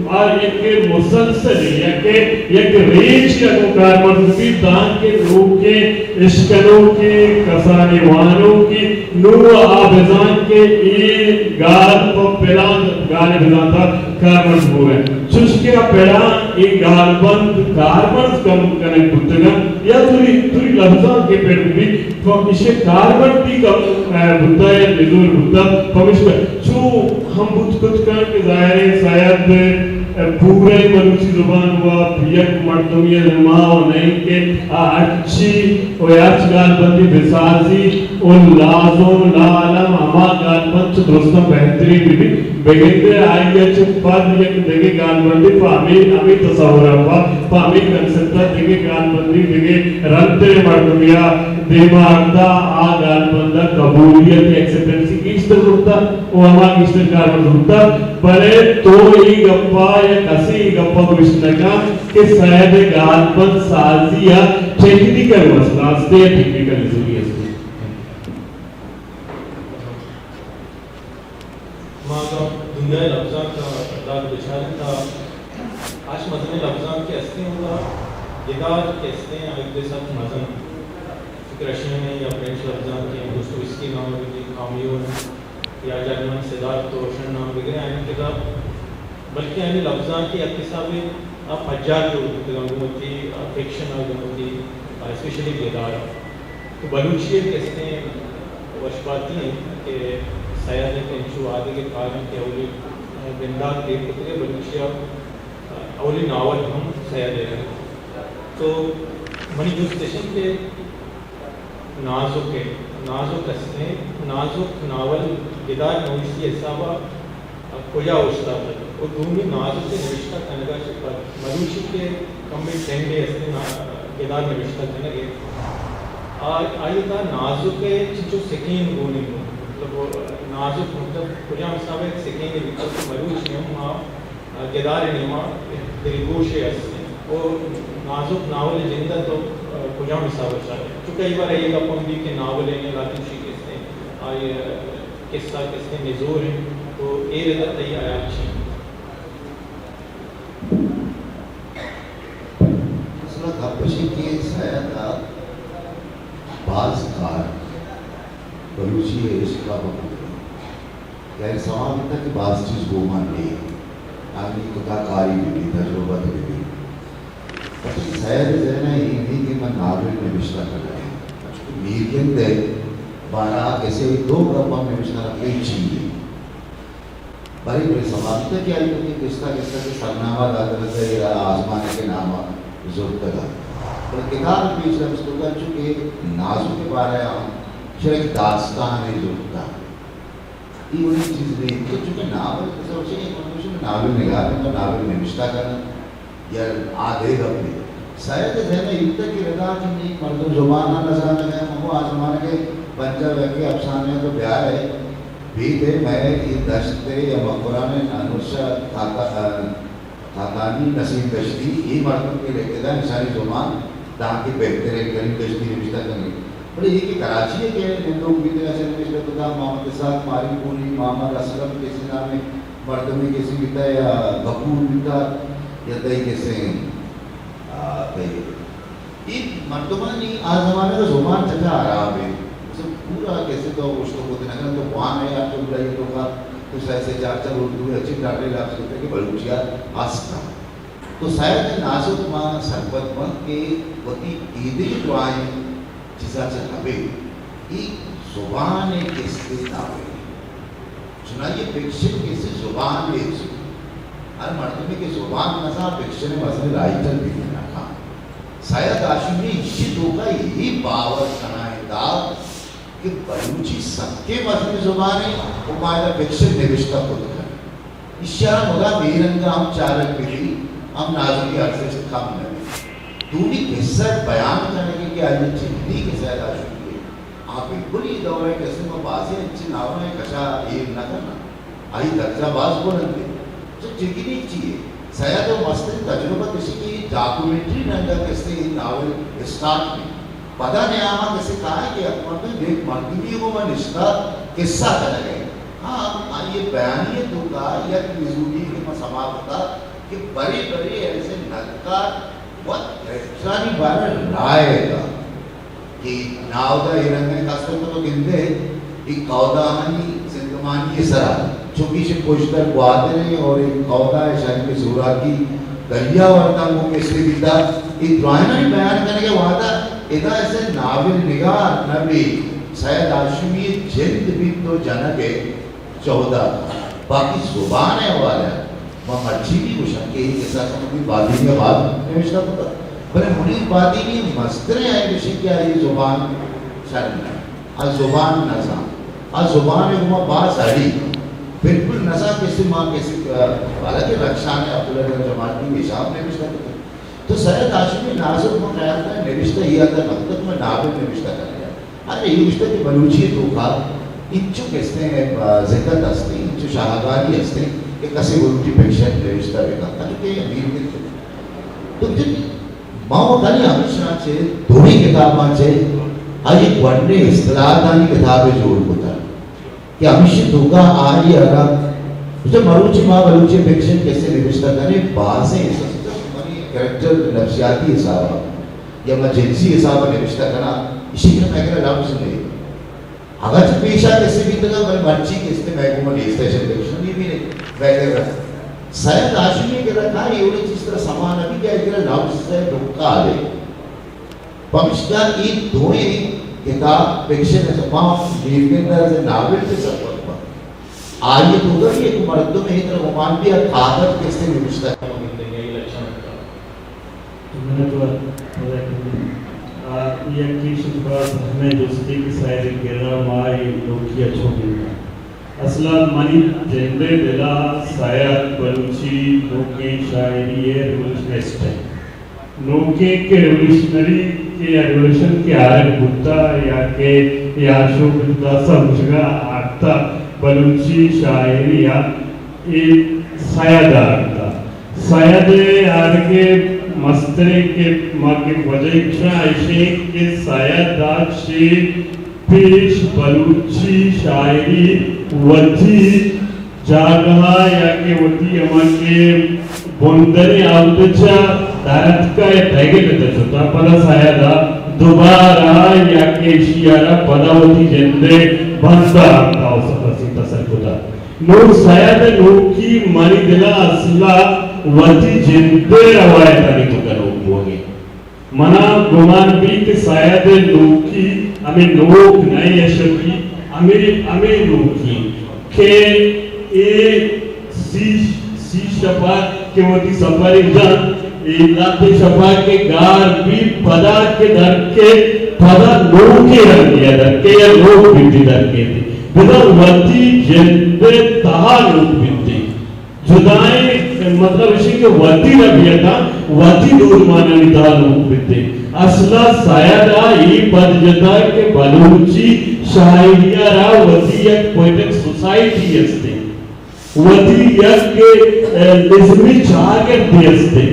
آ یک مسلسلے یا کہ یک ریچے ءَ گوں کارمرز بیت، دانکہ نوکیں اشکنوکے، کسانیں وانوکے نوں آ بزان کہ اے گال پہ پلان گالے بزانت ءَ کارمرز بوگ ءَ انت۔ چو کہ آ پڑاں اے گالبند کارمرز کم کنگ بوتگ انت یا توری، توری لبزانک ء پڑ بہ بیت، تو ایشی ء کارمرز بھی کم، ء، بوتگ یا نزور بوتگ، پمیشکا چو ہم بوت کت کنت کہ ظاہر ہے سید ء پورے بلوچی زبان و یک مردمی ء ما و نہیں کہ آ ہرچی و ہرچ گالبندی بسازی و لازم لاعلم ہما گالبند چہ درستاں بہترین بہ بیت۔ بگندے آئی ء چہ پد یک دگہ گالبندے پہ ہمے، ہمے تصور ء پہ، پہ ہمے کنسپٹ ء دگہ گالبندے دگہ رندے مردمے ء دیما ارتا، آ گالبند ء قبولیت، ایکسپٹنسی گیشتر زرتا و ہما گیشتر کارمرز زرتا۔ بلے تو اے گپ ء یا کسے اے گپ ء گوشت نہ کن کہ سید ء گالبند سازی ء ٹیکنیکل مسئلہ است یا ٹیکنیکل نزوری است۔ ما اگاں دنیا ء لبزانک ء داد بچاریں تہ آش مزنیں لبزانک کہ استیں اودا گدار کہ استیں آئی دے سک مزن، رشین یا فرنچ لبزانک کہ دوستویسکی نام بہ بیت، کامیو یا جرمن سدارت و روشن نام بگریں آئی کتاب، بلکہ آئی لبزانک یک حسابے آ پجار جوڑ بوتگ انت گوں وتی، آ، فکشن ء گوں وتی، آ، اسپیشلی گدار ء۔ تو بلوچی ء کہ استیں وشباتی انت کہ سید ء کہ انچو آدگہ کار انت کہ اولی بندات دیر کتگ ء بلوچی ء اولی ناول ہم سید ء انت۔ تو منی جست اش انت کہ نازک ء، نازک استیں، نازک ناول گدار نویسی حساب ء کجا اوشتاتگ؟ و دومی نازک ء نبشتہ کنگ ء چہ پد مروچی کہ کمے ٹرینڈے استیں نا-، گدار نبشتہ کنگ ء، آ-، آئی ء تہا نازک ء چنچو سکین گون انت، مطلب نازک مطلب کجام حساب ء یک سکینے بیتگ کہ مروچی ہم ما گدار ء نیما دلگوشے است انت۔ و نازک ناول ء جند ء تو کجام حساب ء چارئے؟ چونکہ اے بارہ ء اے گپ ہم بیت کہ ناول ء لاتین شی کہ است انت، آئی ء قصہ کہ است انت نزور انت، تو اے رد ء تئی ہیال چی انت؟ اصل ء گپ اش انت کہ سید ء باز کار بلوچی ء عشق ء بہ بوتگ۔ یعنی سما بیتگ کہ باز چیز گوما نیست، آنی کتا کاری بہ بیت، تجربت بہ بیت۔ بلے سید ء ذہن ء اے نیست کہ من ناول نبشتہ کنگ ء آں۔ چونکہ میرگند ء بارہ ء کسے دو گپ ہم نبشتہ نہ کتگ، چی انت۔ بلے بلے سما بیتگ کہ آئی وتی قصہ قصہ کہ سرنامہ داتگ ات ء آزمانک ء نام ء زرتگ ات۔ بلے کتاب ء پیش داشتگ ات چونکہ نازک ء بارہ ء ہم چہ یک داستانے زرتگ۔ اے وڑیں چیز نہ انت کہ چونکہ ناول، بزاں چہ اے مردم شما ناول نگار انت، ناول نبشتہ کن انت، یا آ دے گپے۔ سید ء ذہن ء ایتک کہ ردا کہ نی مردم زبان ء نزانگ ء، مگو آ زمانگ ء پنجاب ء کہ افسانے ء تو بیار ء، بیت ء مئے اے دشت ء یا مکران ء انوشا تاتا-، تاتانی نسیم دشتی، اے مردم کہ لکھتگ ء، ایشانی زبان دانکہ بہتر ء کریم دشتی نبشتہ کنگے۔ بلے اے کہ کراچی ء کہ نندوک بیتگ ء، چہ نبشتہ کتگ محمد اسحاق ماری پوری، محمد اسلم کسی نامیں مردمے کسی بیتگ یا غفور بیتگ یا تئی کسیں، آ، تئی اے مردمانی آ زمانگ ء زبان چٹا ہراب انت۔ مثلاً پورا کسے تو اوشت و کت نہ کنت، تو وان ء ہر جملہ ء توکا تو سئے سئے چار چار اردو ء اچیں ڈاڈے لفظ بیتگ کہ بلوچی ء است انت۔ تو سید ء نازک ما سرپد بنت کہ وتی ایدگہ درائیں چیزاں چہ ہبے، اے زبان ء کستے نہ بے۔ چنائی فکشن کسی زبان ء چی۔ ہر مردمے کہ زبان نزان، فکشن ء مزنیں رائٹر بیت نہ کن۔ سید ہاشمی ایشی توکا یہی باور کنائیں دات کہ بلوچی سکیں مزنیں زبانے و ما ادا فکشن نبشتہ کت کن۔ ایشی ء مدام اے رنگ ء ہم چارگ بہ بیت، ہم نازکی ارزشت کم نہ بیت۔ دومی قصہ بیان کنگی کہ آئی چندی قصہ ء داشت۔ آ بالکل اے دور ء کسے ما بازیں انچیں ناول ء کشا ایر نہ کناں۔ آئی درجہ باز بلند انت۔ تو ٹیکنیک چی انت؟ سید ء مستریں تجربہ کشی کہ ڈاکومنٹری رنگ ء کسے اے ناول اسٹارٹ بیت۔ پدا نیام ء کسے کائے کہ یک مردم، یک مردمی گوں ما نشتہ قصہ کنگ ء۔ ہاں، آئی ء بیانی ء توکا یک نزوری کہ ما سما کتا کہ برے برے ایسے ندکار وت کریکٹرانی بارہ رائے دات۔ کہ ناودا اے رنگیں کسر تو گندے، اے کوداہانی زندمانی سرا چونکہ ایشی پشت ءَ گوادر ایں اور ایک قودا ایں، شاید کہ زوراکی دریا ورتاں گوں کسے بیتا۔ اے درائینانی بیان کنگ ءِ وہدا ادا ایسے ناول نگار نہ بی، سید ہاشمی ءِ جند بیت تو جنگ ءِ چودہ۔ باقی زبان ءِ حوالہ ءَ ما مرچی بھی گوشاں کہ اے قصہ سمجھی بادینی ءَ بعد نوشتہ کتا، بلے منیر بادینی ءِ مستریں عیب ایش ایں کہ آئی ءِ زبان شر نہ، آ زبان نہ زان، آ زبان ءَ گوما باز اڑی۔ بالکل نہ زان کسے ما کسے، حالانکہ رخشان ءِ عبداللہ جان جمالدینی ءِ حساب نوشتہ کتا۔ تو سید ہاشمی نازک، من خیال کناں نوشتہ اے حد ءَ نہ کتگ کہ من ناول نوشتہ کنگ ءَ۔ ہر اے گوشتگ کہ بلوچی ءِ توکا انچو کستیں، آ، زکت ہستیں، انچو شاہکاری ہستیں کہ کسے بلوچی فکشن نوشتہ بہ کنت، انچو کہ میر گپت۔ تو جن ما وتانی ہمیشاں چہ دوئیں کتاباں چہ آئی گونڈیں اصطلاحاتانی کتابے جوڑ کتگ۔ کہ ہمیشی توکا آئی ءَ را، مروچی ما بلوچی فکشن کسے نوشتہ کنیں، بازیں حصہ منی کریکٹر نفسیاتی حساب ءَ یا ما جنسی حساب ءَ نوشتہ کناں، ایشی کہ مئے کرا لفظ نہ ایں۔ اگرچہ پیشا کسے بیتگاں، بلے مرچی کسے مئے گوما نیست، ایشی فکشن نہ بی، مئے کرا سید ہاشمی ءِ کرا کاری اوڑے چیز ترا سما نہ بی کہ آئی کرا لفظ ءِ ڈکال ایں۔ پمشکا اے دوئیں کتاب فکشن ءِ، ما میرگندہ ءِ ناول چہ سرپد باں۔ آئی ءِ توکا بھی یک مردمے ترا گمان بی، آ کاگد کسے نوشتہ۔ منت وار۔ آ، یکے شت باز اہمیں جستے کہ سید ءِ کرا ما اے نوکی ءَ چون بنتاں۔ اصل ءَ منی جند ءِ دل ءَ سید بلوچی نوکیں شاعری ءِ ریولوشنسٹ ایں۔ نوکیں کہ ریولوشنری کہ یا ریولوشن کہ آرگ بوتا یا کہ یا شو بوتا سمجھگا آرتا، بلوچی شاعری ءَ اے سید آرگا۔ سید ءِ آرگ ءِ مستریں کہ ما کہ وجہ گوشاں ایشیں کہ سید ءَ چہ پیش بلوچی شاعری وتی جاگہ ءَ یا کہ وتی ہما کہ بندریں آبد ءَ چہ در اتکا ءُ دگہ پت ءَ شتا، پدا سید ءَ دوبارہ یا کہ ایشی ءَ را پدا وتی جند ءِ بند ءَ آورتا ءُ سفر سیت ءَ سر کتا۔ نوں سید ءِ نوکی منی دل ءَ اصل ءَ وتی جند ءِ روایتانی توکا نوک بوگ ءَ ایں۔ منا گمان بیت کہ سید ءِ نوکی ہمے نوک نہ ایں، اشی ہمے، ہمے نوکی کہ اے سی، سی شپا کہ وتی سفر ءَ جنت، اے لہتے شپا کہ گار بیت، پدا کہ در کیت، پدا نوکیں رنگے ءَ در کیت یا نوک بیتی در کیت، بزاں وتی جند ءِ تہا نوک بیتی۔ جدائیں مطلب ایشی کہ وتی ربیتاں، وتی دودمانانی تہا نوک بیتے۔ اصل ءَ سید ءَ اے پد جتا کہ بلوچی شاعری ءَ را وتی یک پوئٹک سوسائٹی استے، وتی یک، اے، ازمی چاگردے استے۔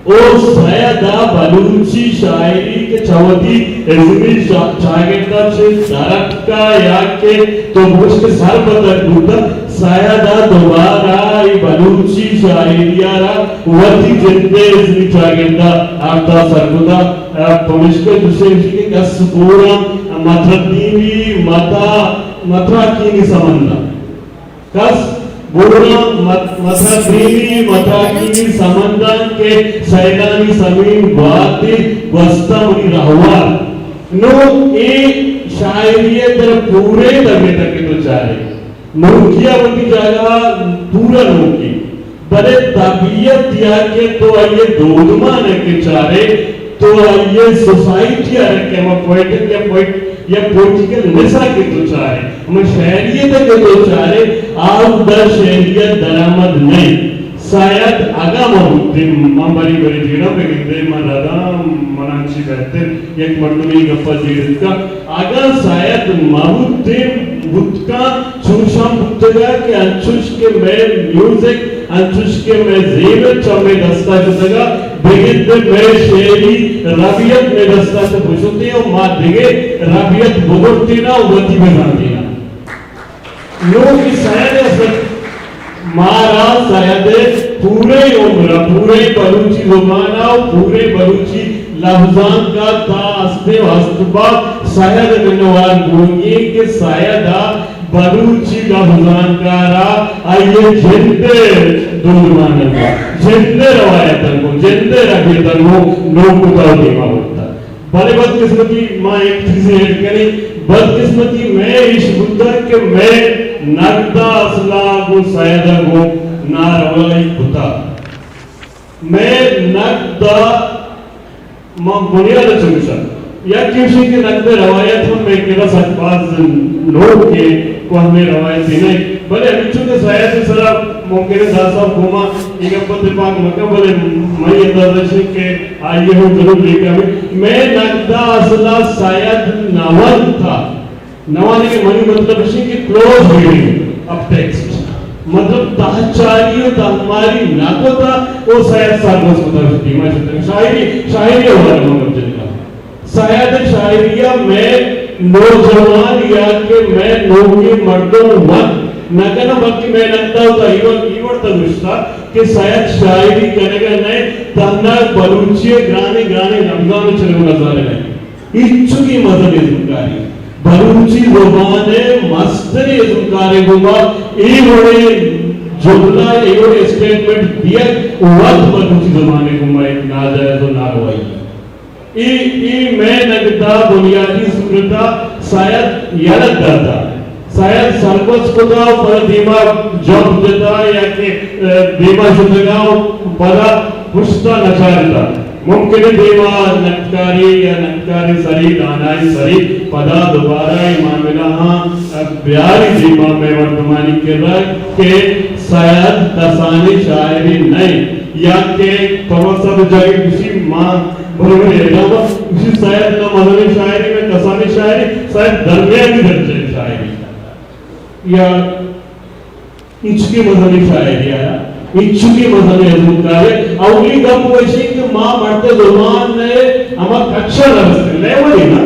او سید ءَ بلوچی شاعری کہ چہ وتی ازمی شا-، چاگرد ءَ چہ در اتکا یا کہ تو بگوش کہ سر بدل بوتا، سید ءَ دوبارہ اے بلوچی شاعری ءَ را وتی جند ءِ ازمی چاگرد ءَ آرتا سر کتا۔ ءُ پمیشکا دوشے گوشی کہ کس بوراں متردینی متا، متراکینی سمندا۔ کس بوراں مت-، متردینی متراکینی سمنداں کہ سیلانی سمین گواتے گوستا منی رہوار۔ نوں اے شاعری ءِ در پورے طبیعت کہ تو چارے۔ نوکی ءَ وتی جاگہ ءَ پورا نوکی۔ بلے طبیعت یا کہ تو آئی ءِ دودمان ءَ کہ چارے، تو آئی ءِ سوسائٹی ءَ را کہ ہما پوئٹک یا پوئٹ-، یا پوئٹیکل نس ءَ کہ تو چارے، ہما شعریت ءَ کہ تو چارے، آ اودا شعریت درآمد نہ اِنت۔ سید اگاں ما بوتیں، ما بری بری جیڑہ بہ گندیں، ما دادا منا چی بہتر یک مردمے گپ ءَ جیڑ اتکا۔ اگاں سید ما بوتیں، بوتکاں، چوشاں بوتگا کہ انچوش کہ مئے میوزک، انچوش کہ مئے زیمر چہ مئے دستا شتگا، بگندے مئے شعری ربیت مئے دستا چہ بشتیں و ما دگہ ربیت بزرتینا و وتی بزانتینا۔ نوں کہ سید ءَ سر مارا سید ءِ پورے عمر ءَ، پورے بلوچی زبان ءَ و پورے بلوچی لبزانک ءَ تا ہستیں و ہست باں سید ءِ منوار بوئیں کہ سید ءَ بلوچی لبزانکار ءَ آئی ءِ جند ءِ دودمان ءَ گوں، جند ءِ روایت ءَ گوں، جند ءِ ربیت ءَ گوں نوک کتا ءُ دیما برتا۔ بلے بدقسمتی ما یک چیزے ایڈ کنیں، بدقسمتی مئے ایش بوتا کہ مئے نگد ءَ اصل ءَ گوں سید ءَ گوں ناروائی کتا۔ مئے نگد ءَ ما بنیاد ءَ چہ گوشاں۔ یکے ایشی کہ نگد ءِ روایت ہم مئے کرا سک باز نوک ءُ کوہنیں روایتے نہ انت، بلے ہمینچو کہ سید ءِ سرا ممکن انت داد صاحب گوں ما اے گپ ءَ تپاک مہ کن، بلے منی اندازہ ایش انت کہ آئی ءَ ہم ضرور لیکہ بہ۔ مئے نگد ءَ اصل ءَ سید نہ ونتا۔ نوانگ ءِ منی مطلب ایش انت کہ کلوز ریڈنگ آف ٹیکسٹ، مطلب تہچاری ءُ تہماری نہ کتا ءُ سید سرگوز کتا، دیما شتگ۔ شاعری، شاعری ءِ حوالہ ءَ من گپ جنگ ءَ آں۔ سید ءِ شاعری ءَ مئے نوجوان یا کہ مئے نوکیں مردم وت نہ کناں، بلکہ مئے نگد ءَ وتا اے وڑ، اے وڑ تک نشتہ کہ سید شاعری کنگ ءَ نہ انت، تہنا بلوچی ءِ گرانیں گرانیں لبزاں ءَ چہ نزارگ ءَ انت۔ ہچکیں مزنیں ازمکاری، بلوچی زبان ءِ مستریں ازمکارے گوما اے وڑیں جملہ، اے وڑیں اسٹیٹمنٹ دیگ وت بلوچی زبان ءِ گوما یک ناجائز ءُ ناروائی۔ اے، اے مئے نگد ءَ بنیادی صورت ءَ سید یلہ داتا۔ سید سرگوز کتا ءُ پدا دیما جمپ جتا یا کہ، ءَ، دیما شتگا ءُ پدا پشتا نچارتا۔ ممکن انت دیما نگدکاری یا نگدکاریں سری، دانائیں سری پدا دوبارہ اے معاملہ ہاں بیاری دیما مئے مردمانی کرا کہ سید کسانیں شاعرے نہ انت، یا کہ توماس صاحب جاگہ گوشی ما برویں اعدام ءَ گوشی سید نہ مزنیں شاعرے نہ کسانیں شاعرے، سید درمیانی درجہ ءِ شاعرے۔ یا ہچکیں مزنیں شاعرے آیا، ہچکیں مزنیں ازمکارے۔ اولی گپ ایش انت کہ ما مردم زبان ءِ ہما کچ ءَ نہ رستیں، لیول ءَ نہ۔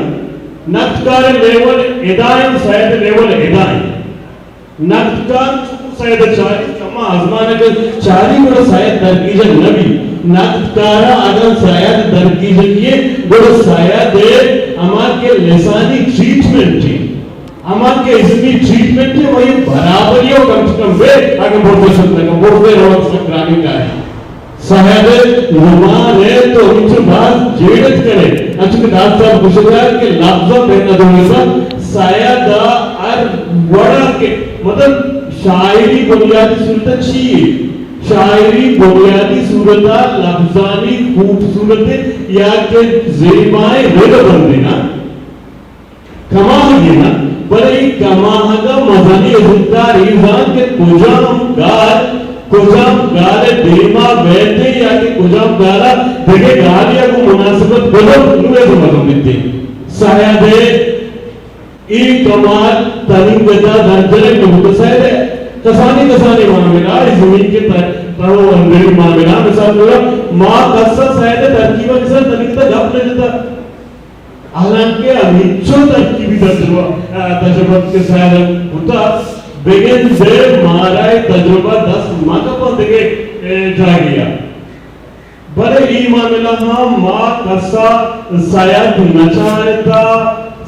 نگدکار ءِ لیول ادا انت، سید ءِ لیول ادا انت۔ نگدکار چو سید ءَ چاری، کما آزمان ءَ چاری، گڑا سید درگیجگ نہ بیت۔ نگدکار ءَ اگاں سید درگیجگی انت، گڑا سید ءِ ہما کہ لسانی ٹریٹمنٹ انت، ہما کہ ازمی ٹریٹمنٹ ءَ وہی برابری ءَ کم چہ کم بے، اگاں برزا شت نہ کن، برزا روگ سک گرانیں کارے۔ سید ءِ زبان ءَ تو انچو باز جیڑت کنے، انچو کہ داد صاحب گوشگا کہ لبزاں بہ نہ دوئیسا، سید ءَ ہر وڑا کہ مطلب شاعری بنیادی صورت چی ہے؟ شاعری بنیادی صورت لبزانی خوبصورت یا کہ زیبائیں رد بندے نا۔ کماہگے نہ، بلے اے کماہگ ءَ مزنیں ازمکار اے زانت کہ کجام گال، کجام گال ءِ دیما بیت یا کہ کجام گال ءَ دگہ گالے ءَ گوں مناسبت بزرت، نوں اے مزن بیت۔ سید ءِ اے کمال تنیگت ءَ درجنگ نہ بوت۔ سید ءِ کسانیں کسانیں معاملہ، اے زمین کے تہ، تہ ءُ اندری معاملہ، مثال طور ما کس ءَ سید ءِ ترکیب ءَ مثال تنیگت ءَ گپ نہ جتا۔ حالانکہ ہمینچو ترکیبی تجربہ، آ، تجربت کہ سید ءَ کتا، بگندے مارا اے تجربہ دست مہ کپاں دگہ، اے، جاگہے ءَ۔ بلے اے معاملہ ہم ما کسا سید نہ چارتا،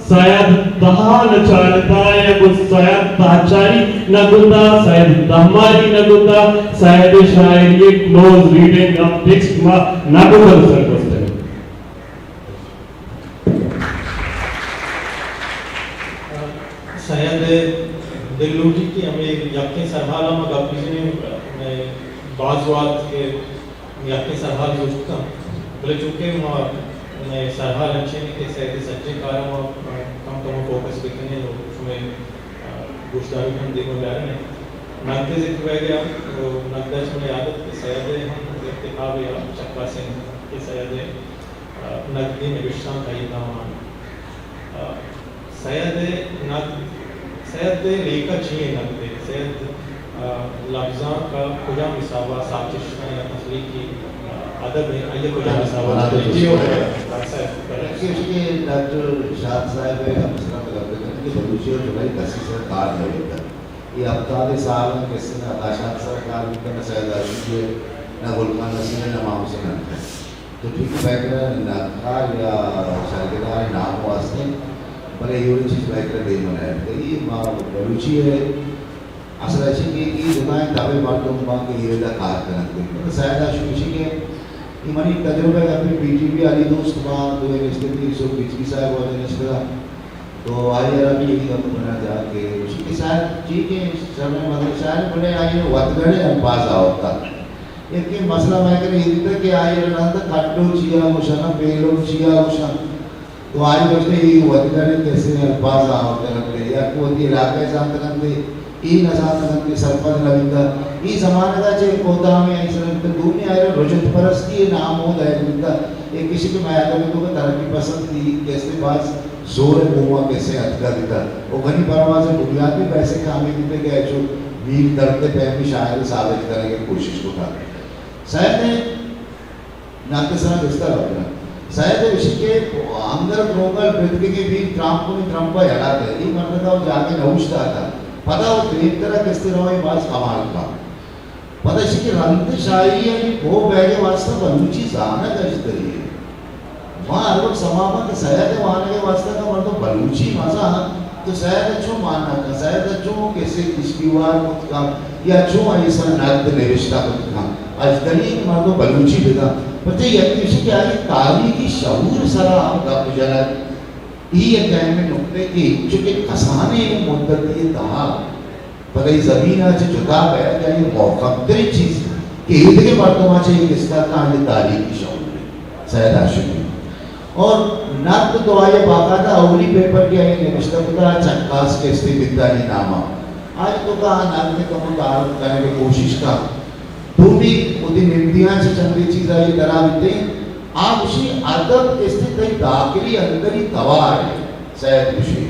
سید تہا نہ چارتا، یا گوں سید تہچاری نہ کتا، سید تہماری نہ کتا، سید شاعری کلوز ریڈنگ آف ٹیکسٹ ما نہ کتا سرگوستگ۔ سید ءِ دل لوٹی کہ ہمے یکیں سرحال ءَ ما گپ بجنیں، مئے باز وھد کہ یکیں سرحال جوڑ کتاں، بلے چونکہ ما، مئے سرحال انچیں کہ سید ءِ سجیں کاراں ما کم کم فوکس بکنیں ءُ شمئے گوشداروکاں دیما بیاریں۔ نگد ءِ ذکر بہ گیا، نگد ءَ چہ مئے یاد ات کہ سید ءِ ہم یک کتابے ءَ چکاسیں کہ سید ءِ نگدی نبشتانک آئی نام ءَ۔ سید ءِ نگد، سید ءِ لیکہ چی ایں نگد ءِ؟ سید، آ، لبزانک ءَ کجام حساب ءَ ساچشت ایں یا تخلیقی، آ، ادب ایں، آئی ءَ کجام حساب ءَ تخلیقی ایں؟ ڈاکٹر صاحب، ایشی کہ ڈاکٹر شاد صاحب ءِ ہم سرا گپ کنیں کہ بلوچی ءَ جوڑائی کسی سر کار نہ بیتگ۔ اے ہفتاد سال انت کہ سن عطا شاد سر کار بیتگ، نہ سید عاشق ءَ، نہ گل خان نصیر ءَ، نہ امام حسین انت۔ تو ٹھیک پیکر ءَ نقار یا سرگدار نام ءَ است انت۔ بلے اے وڑیں چیز مئے کرا دیم ءَ نہ اتکگ۔ اے ما بلوچی ءِ اصل ایشی کہ اے جتائیں تب ءِ مردم باں کہ اے وڑا کار کننت۔ مطلب سید ہاشمی ایشی کہ اے منی تجربہ ءِ گپ اِنت، پی ٹی وی علی دوست، ما دوئیں نشتگ اتیں، یوسف بجلی صاحب واجہ نشتگ ات، تو آئی ءَ را بھی اے گپ منا جا کہ ایشی کہ سید ٹھیک ہے، شریں مزن شاعر، بلے آئی ءِ وتگڑیں الفاظ آورتگ۔ یکیں مسئلہ مئے کرا اے بیتگ کہ آئی ءَ را نہ زانتگ کڈو چیا گوشاں، نہ پیلو چیا گوشاں۔ تو آئی گوشت اے وتگڑیں کسے الفاظ آورتگ انت، یا کہ وتی علاقہ ءَ زانتگ انت، اے نہ زانتگ انت کہ سرپد نہ بیتگ۔ اے زمانگ ءَ چہ کوتاہ ہمے آئی سر بیتگ، دومی آئی ءَ را رجعت پرستی ءِ نام ءَ دئیگ بیتگ۔ اے کسی کہ مئے ادب ءِ توکا ترقی پسندی کسے باز زور ءِ گوما کسے اتکگ بیتگ۔ او غنی پرواز ءِ بنیادی بحث کہ ہمے بیتگ کہ چو میر درد ءِ پیمیں شاعرے ثابت کنگ ءِ کوشش کتگ۔ سید ءِ ناکسان بستر ءَ کناں۔ سید ءِ ایشی کہ آنگر کرونگل پرتکگیں بیر ترامپونی ترمپ ءَ یلہ دئے، اے مردک ءَ جاگہے نہ اوشتاتگ۔ پدا او دیمتر ءَ کستے رویں باز کمال کن۔ پدا ایشی کہ رند شاعری ءِ بوہ بیگ ءِ واستہ بلوچی زانگ اژدری اِنت۔ ما ہر وقت سما باں کہ سید ءِ وانگ ءِ واستہ کہ مردم بلوچی مزان، تو سید ءَ چون مانا کن، سید ءَ چون کسے کشکی وار کت کن، یا چون آئی سرا نقد نبشتہ کت کن۔ اژدری کہ مردم بلوچی بدان۔ پرچہ یکے ایشی کہ آئی تاریخی شعور سرا ہم گپ جنگ، اے یک اہمیں نکتے کہ چونکہ کسانیں مدتی تہا پدا اے زمین ءَ چہ جتا بئیت، یا اے محکم تریں چیز کہ ایدگہ مردماں چہ اے کسہ تاں اے تاریخی شعور اِنت۔ سید ہاشمی۔ اور نقد تو آئی ءَ باقاعدہ اولی پیپر کہ آئی ءَ نبشتہ کتا، چکاس کستے بیتانی نام ءَ۔ آئی توکا آ نقد ءِ کمو تعارف کنگ ءِ کوشش کا۔ دومی وتی نمدیاں چہ چندے چیز آئی ءَ درا بیتیں۔ آ گوشی ادب کستے تئی داخلی اندری توار اِنت۔ سید گوشی۔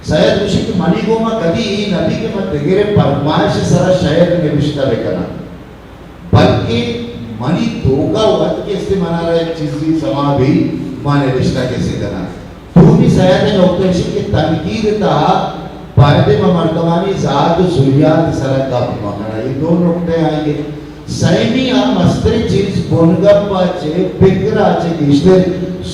سید گوشی کہ منی گوما کدی اے نہ بیت کہ من دگرے پرمائش ءِ سرا شئیر نبشتہ بکناں، بلکیں منی توکا وت کسے منارا یک چیزے سما بیت، ما نبشتہ کسے کناں۔ دومی سید ءِ نکتہ ایش اِنت کہ تنقید ءِ تہا بایدیں ما مردمانی ذات ءُ ذریات ءِ سرا گپ مکناں۔ اے دو نکتہ آئی ءِ سیمی ءُ مستریں چیز بنگپ ءَ چہ، پگر ءَ چہ گیشتر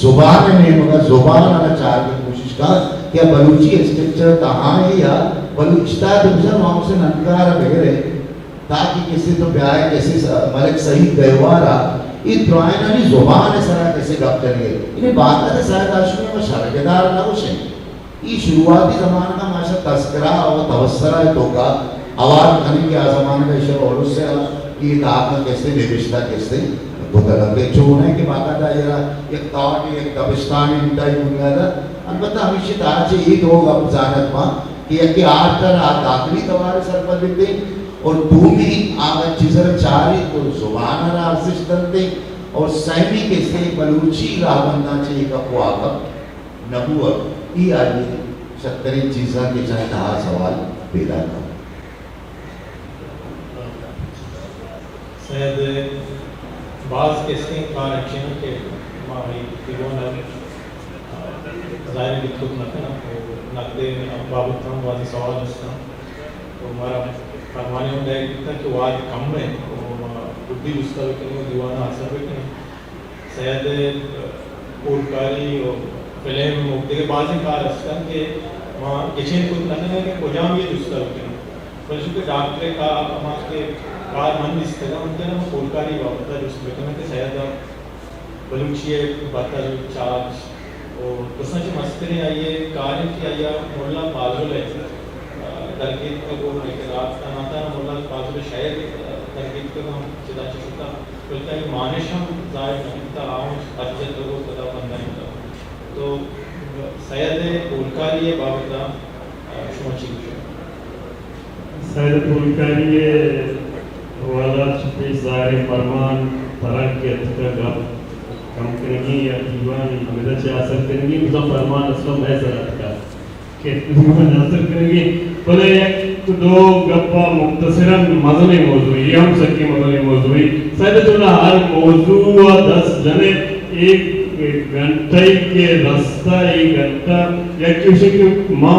زبان ءِ نیمگ ءَ، زبان ءَ را چارگ ءِ کوشش کنت کہ بلوچی اسٹرکچر تہا اِنت یا بلوچ تہا تو بزاں ما اسے ننکار ءَ بگر اِنت، تاکہ کسے تو بیائے کسے س-، ملک سعید گہوار ءَ اے درائینانی زبان ءِ سرا کسے گپ جنگ ءَ۔ یعنی باقاعدہ سید ہاشمی ءَ ما شرگدار نہ گوشیں۔ اے شروعاتی زمانگ ءَ ما اشاں تذکرہ ءُ تبصرہ ءِ توکا ہوار کنیں کہ آ زمانگ ءَ ایشی ءَ الس ءَ اے تاک ءَ کسے نبشتہ کسے کتگ اَنت۔ چو نہ کہ باقاعدہ ایرا یک تاک، یک دبستانی انتہائی بنیاد ءَ۔ البتہ ہمیشی تہا چہ اے دو گپ زانگ باں کہ یکے آرٹ ءَ را داخلی توار ءَ سرپد بیتیں اور دومی آ چیز ءَ را چاریں تو زبان ءَ را ارزشت دنتیں اور سیمی کسے بلوچی راہبنداں چہ اے گپ ءُ آ گپ نہ بوگ، اے آئی ءِ شتریں چیزاں کہ چہ تہا سوال پیدا کنت۔ سید ءِ باز کسیں کار انچیں کہ ما اے دیوان ءَ ظاہر بیت کت نہ کناں، نقد ءِ بابت ہم بازیں سوال است اَنت۔ تو مارا پرمانے ہم دئیگ بیتگ کہ وہد کم اِنت، تو ما گڈی جست ءَ بکنیں ءُ دیوان ءَ اثر بکنیں۔ سید ءِ پولکاری ءُ فلم ءُ دگہ بازیں کار است اَنت کہ ما گچین کت نہ کنیں کہ کجام اے جست ءَ بکنیں۔ بلے چونکہ ڈاکٹر ءِ کار، ہما کہ کار من دیستگ اَنت، ممکن اِنت ما پولکاری بابت ءَ جست بکنیں کہ سید ءَ بلوچی ءِ بتل، چاچ ءُ درستاں چہ مستریں آئی ءِ کار اِنت کہ آئی ءَ ملا فاضل ءِ، آ، درگیتکگ ءُ مئے کرا تہنا تہنا ملا فاضل ءِ شئیر، آ، درگیتکگ ہم چدا چہ شتگ، بلکیں آئی ءِ مانش ہم ظاہر نہ بیتگ، آ ہم اچ جتگ ءُ پدا بندائینتگ۔ تو سید ءِ پولکاری ءِ بابت ءَ، آ، شما چی گوش ئے؟ سید پولکاری ءِ حوالہ چہ پیش ظاہریں پرمان ترک ءَ اتکگ، گپ کم کنگی یا دیوان ہمدا چہ آسر کنگی، بزاں پرمان اصلاً مئے سرا اتکگ کہ دیوان آسر کنگی، بلے یک دو گپ ءَ مختصراً، مزنیں موضوعے، اے ہم سکیں مزنیں موضوعے۔ سید ءَ چونا ہر موضوع ءَ دست جنے، اے گھنٹہ ءَ کہ رستہ، اے گھنٹہ یک ایش کہ ما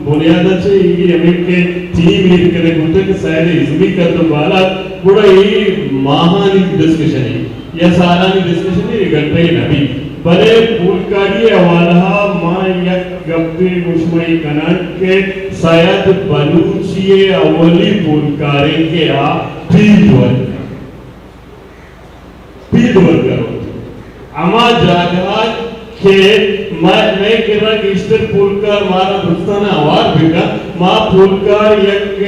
بنیاد ءَ چہ اے ہمے کہ تھیم ایر کنگ بوتگ کہ سید ءِ ازمی قد ءُ بالاد، گڑا اے ماہانی ڈسکشنے یا سالانی ڈسکشنے، اے گھنٹہ ءَ نہ بیت۔ بلے پولکاری ءِ حوالہ ءَ ما یک گپے گوں شما اے کناں کہ سید بلوچی ءِ اولی پولکاریں کہ آ فیلڈ ورک، فیلڈ ورکر اَت۔ ہما جاگہ کہ مئے، مئے کرا گیشتر پولکار مارا درستاں ہوار بکن، ما پولکار یک،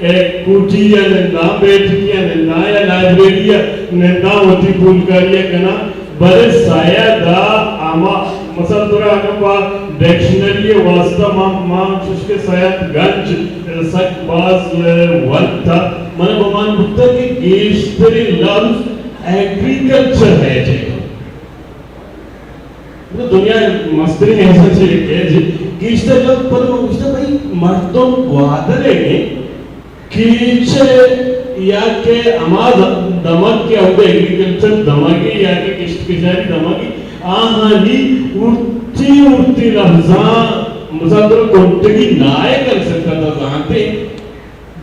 اے، کوٹی ءَ ننداں، بیٹکی ءَ ننداں یا لائبریری ءَ ننداں، وتی پولکاری ءَ کناں۔ بلے سید ءَ ہما، مثلاً ترا اگاں پہ ڈکشنری ءِ واستہ ما، ما چوش کہ سید گنج سک باز ونت، من گمان بوتگ کہ گیشتریں لفظ ایگریکلچر ءِ جاگہ۔ دنیا ءِ مستریں ایسا چیز کہ گیشتر لفظ، پدا من گوشتہ بھئی مردم گوادر ءَ کیچ ءَ یا کہ ہما د-، دمگ کہ اود ءَ ایگریکلچر دمگے یا کہ کشت کشاری دمگے، آہانی ارتی ارتی لفظاں مزدر کنٹگی نائے کر سکتا زانتے۔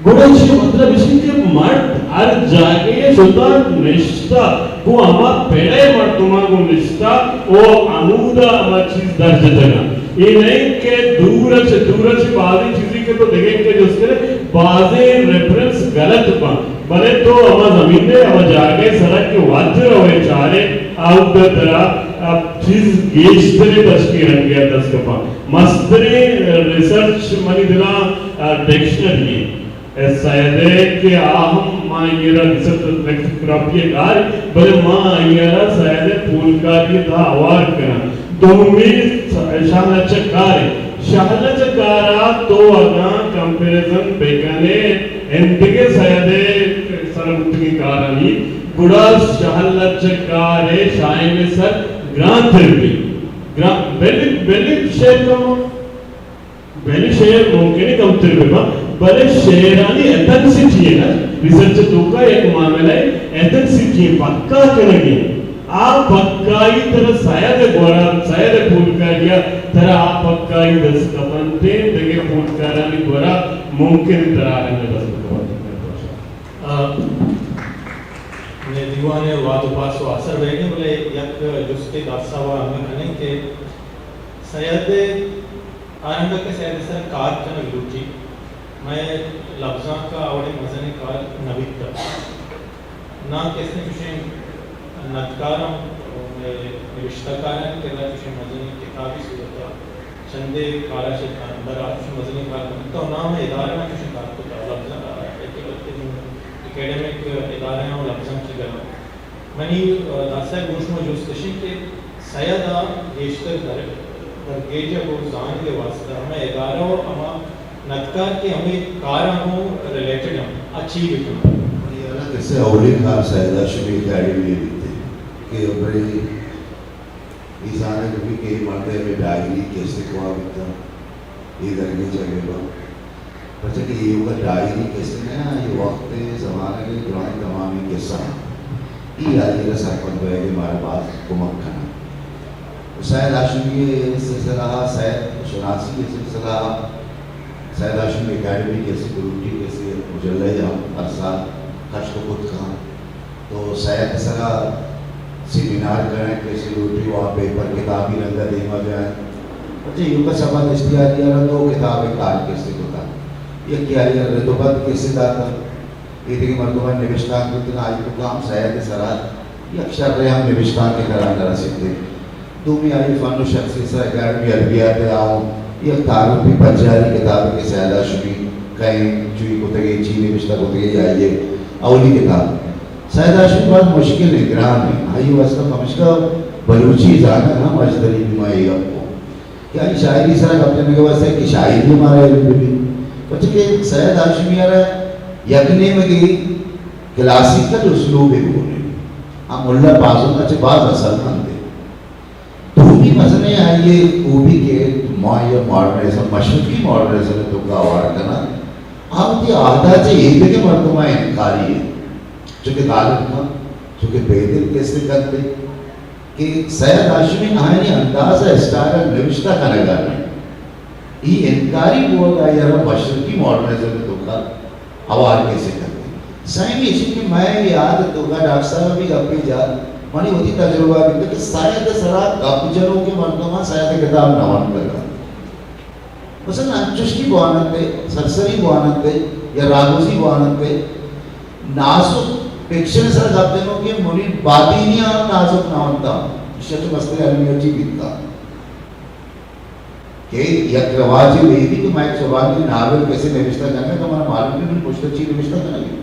گڑا ایشی مطلب ایشی کہ مرد ہر جاگہ شتا نشتا، گوں ہما پڑے مردماں گوں نشتا، او ہمودا ہما چیز درج جگہ۔ اے نہیں کہ دور چ، دور چ بازی چیزی کہ تو دگہ کہ جس کرے، بازیں ریفرنس غلط پاں، بلے تو ہما زمین ءَ، ہما جاگہ ءِ سرا کہ وت روئے چارے، آؤدا ترا اب چیز گیشتریں تشکیل رنگے دست کپاں۔ مستریں ریسرچ منی دلاں، آ، ڈکشنری ءِ، اے سید ءِ کہ آ ہم ما ایرا ریسرچ لیکسیکوگرافی ءِ کار، بلے ما ایرا سید ءِ پولکاری ءِ تہا ہوار کناں۔ دومی شاہ لچہ کار ءِ۔ شاہ لچہ کار ءَ تو اگاں کمپیریزن بہ کن ئے ایندگہ سید ءِ سر بوتگیں کارانی، گڑا شاہ لچہ کار ءِ شاعر ءِ سر گران تر بی۔ گران، بلے، بلے شعر کم، بلے شعر ممکن ہے کمتر بہ باں، بلے شعرانی ایتھنسٹی ہے نا، ریسرچ توکا یک معاملہ ہے، ایتھنسٹی ہے، پکا کنگی۔ آ پکائی ترا سید ءِ گورا، سید ءِ پولکاری ءَ ترا آ پکائی دست کپنت، دگہ پولکارانی گورا ممکن ترا آ رنگ دست کپنت۔ آ، مئے دیوان ءِ واد ءُ پاس ءُ آسر بیگیں، بلے یک جستے داد صاحب ءَ ہمے کنیں کہ سید ءِ آ رنگ ءَ کہ سید ءِ سر ءَ کار کنگ لوٹی، مئے لبزانک ءَ اوڑیں مزنیں کار نہ بیتگ۔ ناں کہ استیں چوشیں ندکاراں، نبشتہ کاراں کہ چوشیں مزنیں کتابی صورت ءَ چندے کار ءَ چہ اندر آ چوشیں مزنیں کار نہ بیتگ، ناں مئے ادارہاں چوشیں کار کتگ، لبزانک، اکیڈمک ادارہاں ءُ لبزانک چہ گلاں۔ منی، آ، داد صاحب گوں شما جست اش انت کہ سید ءَ گیشتر در-، درگیجگ ءُ زانگ ءِ واستہ ہمے ادارہ ءُ ہما ندکار کہ ہمے کاراں گوں ریلیٹڈ انت، آ چی بہ کنت؟ منی ہیال ءَ کسے اولی کار سید ہاشمی اکیڈمی ءَ بیت کہ برے اے زانگ بہ بیت کہ اے مرد ءِ ہمے ڈائری کسے کوا بیتگ، اے درگیجگ ءَ بنت۔ پرچا کہ ایوک ءَ ڈائری کسے نہ، آئی وقت ءِ زمانگ ءِ درائیں تمامیں کسہ آں۔ اے آئی ءَ را سرپد بئیگ ءَ مارا باز کمک کناں۔ ءُ سید ہاشمی ءِ سلسلہ ءَ، سید شناسی ءِ سلسلہ ءَ، سید ہاشمی اکیڈمی کسے گروٹی کسے مجلہ ءَ ہم ہر سال کشت ءُ کت کناں۔ تو سید ءِ سرا سیمینار کنئے، کسے لوٹی ءُ آ پیپر کتابی رنگ ءَ دیما جائیں۔ پرچہ ایوک ءَ سبا دشتیاری ءَ را دو کتاب ءِ کار کسے کتا۔ یکے آئی ءَ رد ءُ بند کسے داتا۔ اے دگہ مردماں نبشتانک بوتگاں، آئی توکا ہم سید ءِ سرا یک شریں ہم نبشتانکے ترا نہ رسیت۔ دومی آئی فن ءُ شخصیت سرا اکیڈمی ادبیات ءَ آؤں یک تعارفی پجاری کتابے کہ سید ہاشمی کئے، چوئی کتگے، چی نبشتہ کتگے، آئی ءِ اولی کتاب۔ سید ہاشمی باز مشکل ایں، گران ایں۔ آئی واسطہ پمشکا بلوچی زانگ ہم اجدری بی، ما اے گپ کن کہ آئی شاعری سرا گپ جنگ ءِ واسطہ کہ شاعری مارا علم بہ بی۔ پرچہ کہ سید ہاشمی ءَ را یک نیمگے کلاسیکل اسلوبے گون ایں۔ آ ملا بازوک ءَ چہ باز اصل مند ایں۔ دومی مزنیں آئی ءِ خوبی کہ ما یہ ماڈرنزم، مشرقی ماڈرنزم ءِ توکا ہوار کناں، آ وتی عہد ءَ چہ ایدگہ مردماں انکاری ایں۔ چونکہ غالب خان، چونکہ بیدل کسے کنت کہ سید ہاشمی آیانی انداز ءَ اسٹائل ءَ نبشتہ کنگ ءَ نہ ایں۔ اے انکاری بوگ ءَ آئی ءَ را مشرقی ماڈرنزم ءِ توکا ہوار کسے کنت۔ سیمی ایش کہ مئے یاد ءِ توکا ڈاکٹر صاحب ءَ بھی گپے جت، منی وتی تجربہ بیت کہ سید ءِ سرا گپ جنوکیں مردماں سید ءِ کتاب نہ ونتگ۔ مثلاً انچوشکی بوانت ء، سرسری بوانت ء یا راگوزی بوانت ء، نازک پکشن سر گپ جنوکیں منیر باطینی ہم نازک نہ انت، ایشی چو مستر علمی چی بیتا کہ یک رواجے بیتی کہ میں ایک زبانی ناول کسے نوشتہ کنگا تو منا معلوم نہیں من پشت چی نوشتہ کنگی۔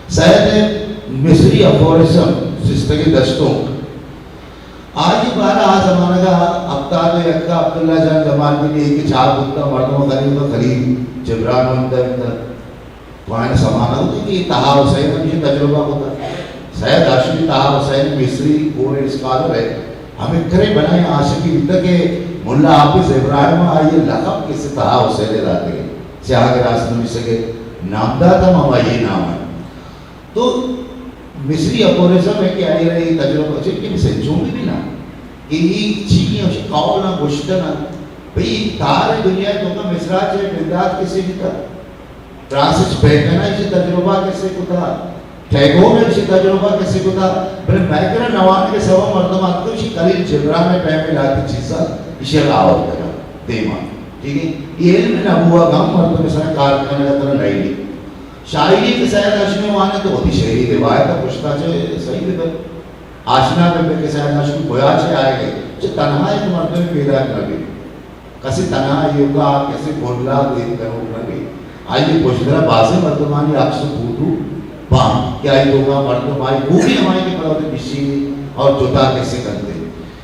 سید ء مصری افورزم سیستگیں دشتونک، آئی بارہ آ زمانگ ء ہپتاد و یک ء عبداللہ جان جمالدینی ء کہ چاپ بوتگ، مردم خلیل و خلیل جبران ونتگ، تو آیاں سما نہ بوتگ کہ طہا حسین ہم یہ تجربہ کتگ۔ سید ہاشمی طہا حسین مصری کور اسکالر ہے، ہمیں کرے بنائیں عاشقی بیتگ کہ ملا حافظ ابراہیم ء آئی لقب کسے طہا حسین ء داتگ۔ سیاہ گراس نویسگ ء نام دات ہم ہمائی نام ہے۔ تو مصری افورزم ہے کہ آئی را یہ تجربہ چیک کہ مثل چون بھی نہ کہ یہ چیزیں اس قول نہ گوشتنا بھئی تار دنیا تو کا مصرا چے بندات کسی بھی تھا، فرانسس بیکن ء ایشی تجربہ کسے کتا، ٹیگور ء ایشی تجربہ کسے کتا، بلے مئے کرا نوانگ ء سبا مردم آتکو ایشی خلیل جبران ء پیم ء لہتے چیزاں ایشی ء آورتگ ء دیما۔ ٹھیک ہے؟ یہ علم نبوغ ہم مردم سر کار کنگ ء ترا نئیلی۔ شاعری کہ سید ہاشمی وانت تو وتی شعری روایت ء پشتا چہ صحیح بہ بہ۔ آشنا بہ بہ کہ سید ہاشمی کجا چہ آئے گئے، چہ تنہا یک مردم پیداک نہ بیت۔ کسی تنہا ایوکا کسی بنلا دیر کنوک نہ بیت۔ آئی پشدرا بازیں مردمانی عکس و فوٹو باں کہ آئی توکا مردم آئی گوری ہمائی کے پدا وتی بشینی اور جتا کسی کنتے۔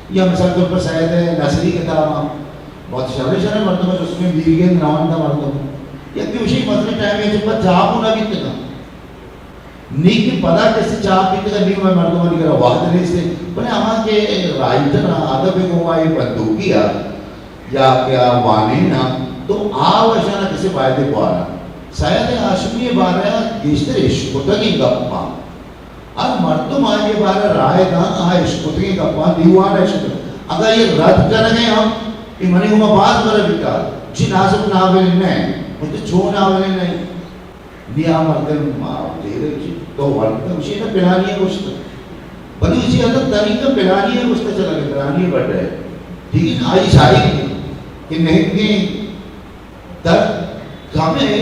یا مثال طور پر سید نصری کتاب ہاں، بہت شرے شرے مردم ہے، جس میں میرگن نواندا مردم ہے۔ یا کہ اسی مزنی ٹائم ہے جب پر جاپو نہ بیتگا۔ نی کہ پدا کسی چاپ بیتگ ء نی مئے مردمانی کرا وہد نیست انت، بلے ہما کہ رائٹر آں، ادب ء گوما اے بندوکی ء یا کہ آ وانین آں، تو آ وشان ء کسے بایدے بوارا۔ سید ہاشمی ء بارہ ء گیشتر اشکتگیں گپاں ہر مردم آئی ء بارہ ء رائے داں، آ اشکتگیں گپاں دیوان ء اشکتگ۔ اگاں اے رد کنگ ء ہم اے منی گوما باز برا بیتا، چی نازک ناول نہ انت، مجھے چو ناول نہ انت۔ نی آ مردم ما دیرے چی تو ورد گوشی نہ پلانی ء گوشت۔ بلوچی ادب تاریخ ء پلانی ء گوشت چلا کہ پلانی ء بڈ ہے۔ لیکن آئی شاعری کہ نہنگیں درد غم ء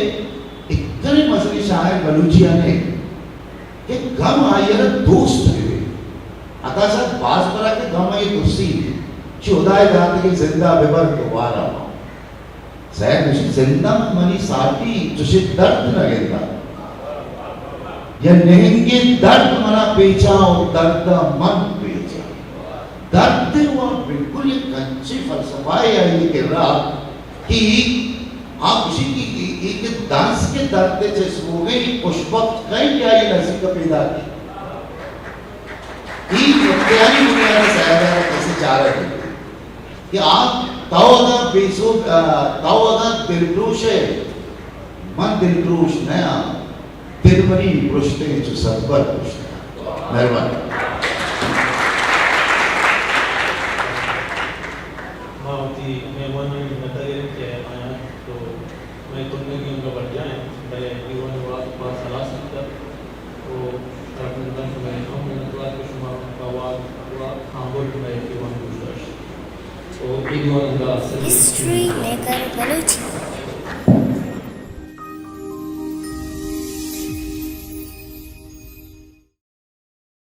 اتنے مزنی شاعر بلوچی ء نہ کہ غم آئی ء را دوست بہ بے۔ عطا صاحب باز برا کہ غم آئی دوستی نے چی خدا ء دات کہ زندہ بہ بر دوبارہ ما سید گوشی، زندم منی ساٹی چوشیں درد نہ گنداں، یا نہنگیں درد منا پیچاں و درد ء من پیچاں۔ درد ء وا بالکل یک انچیں فلسفہ ء آئی ء کرا کہ آ گوشی کہ اے کہ دنس کہ درد ء چہ سوگئی خوشبخت کئی آئی نزیک ء پیدا کی۔ اے متحانی بنیاد ء سید ء کسے چارگ بیت۔ کہ آ تو اگاں بے سوب، آ، تو اگاں دلپروش ئے، من دلپروش نہ آں، دل منی پرشتیں چو سدبر پرشتگ۔ مہربانی۔ ما وتی مہمانانی منت ء گریں کہ آیاں تو مئے تنگی انگا برجاہ انت، بلے دیوان ء واب باز ہلاس بیتگ۔ و شرفمندان شمئے ہم منتوار کہ شما پہ واب، واب ہانبل مئے دیوان گوش داشت۔ و اے دیوان انگا سر ہسٹری میکر بلوچی۔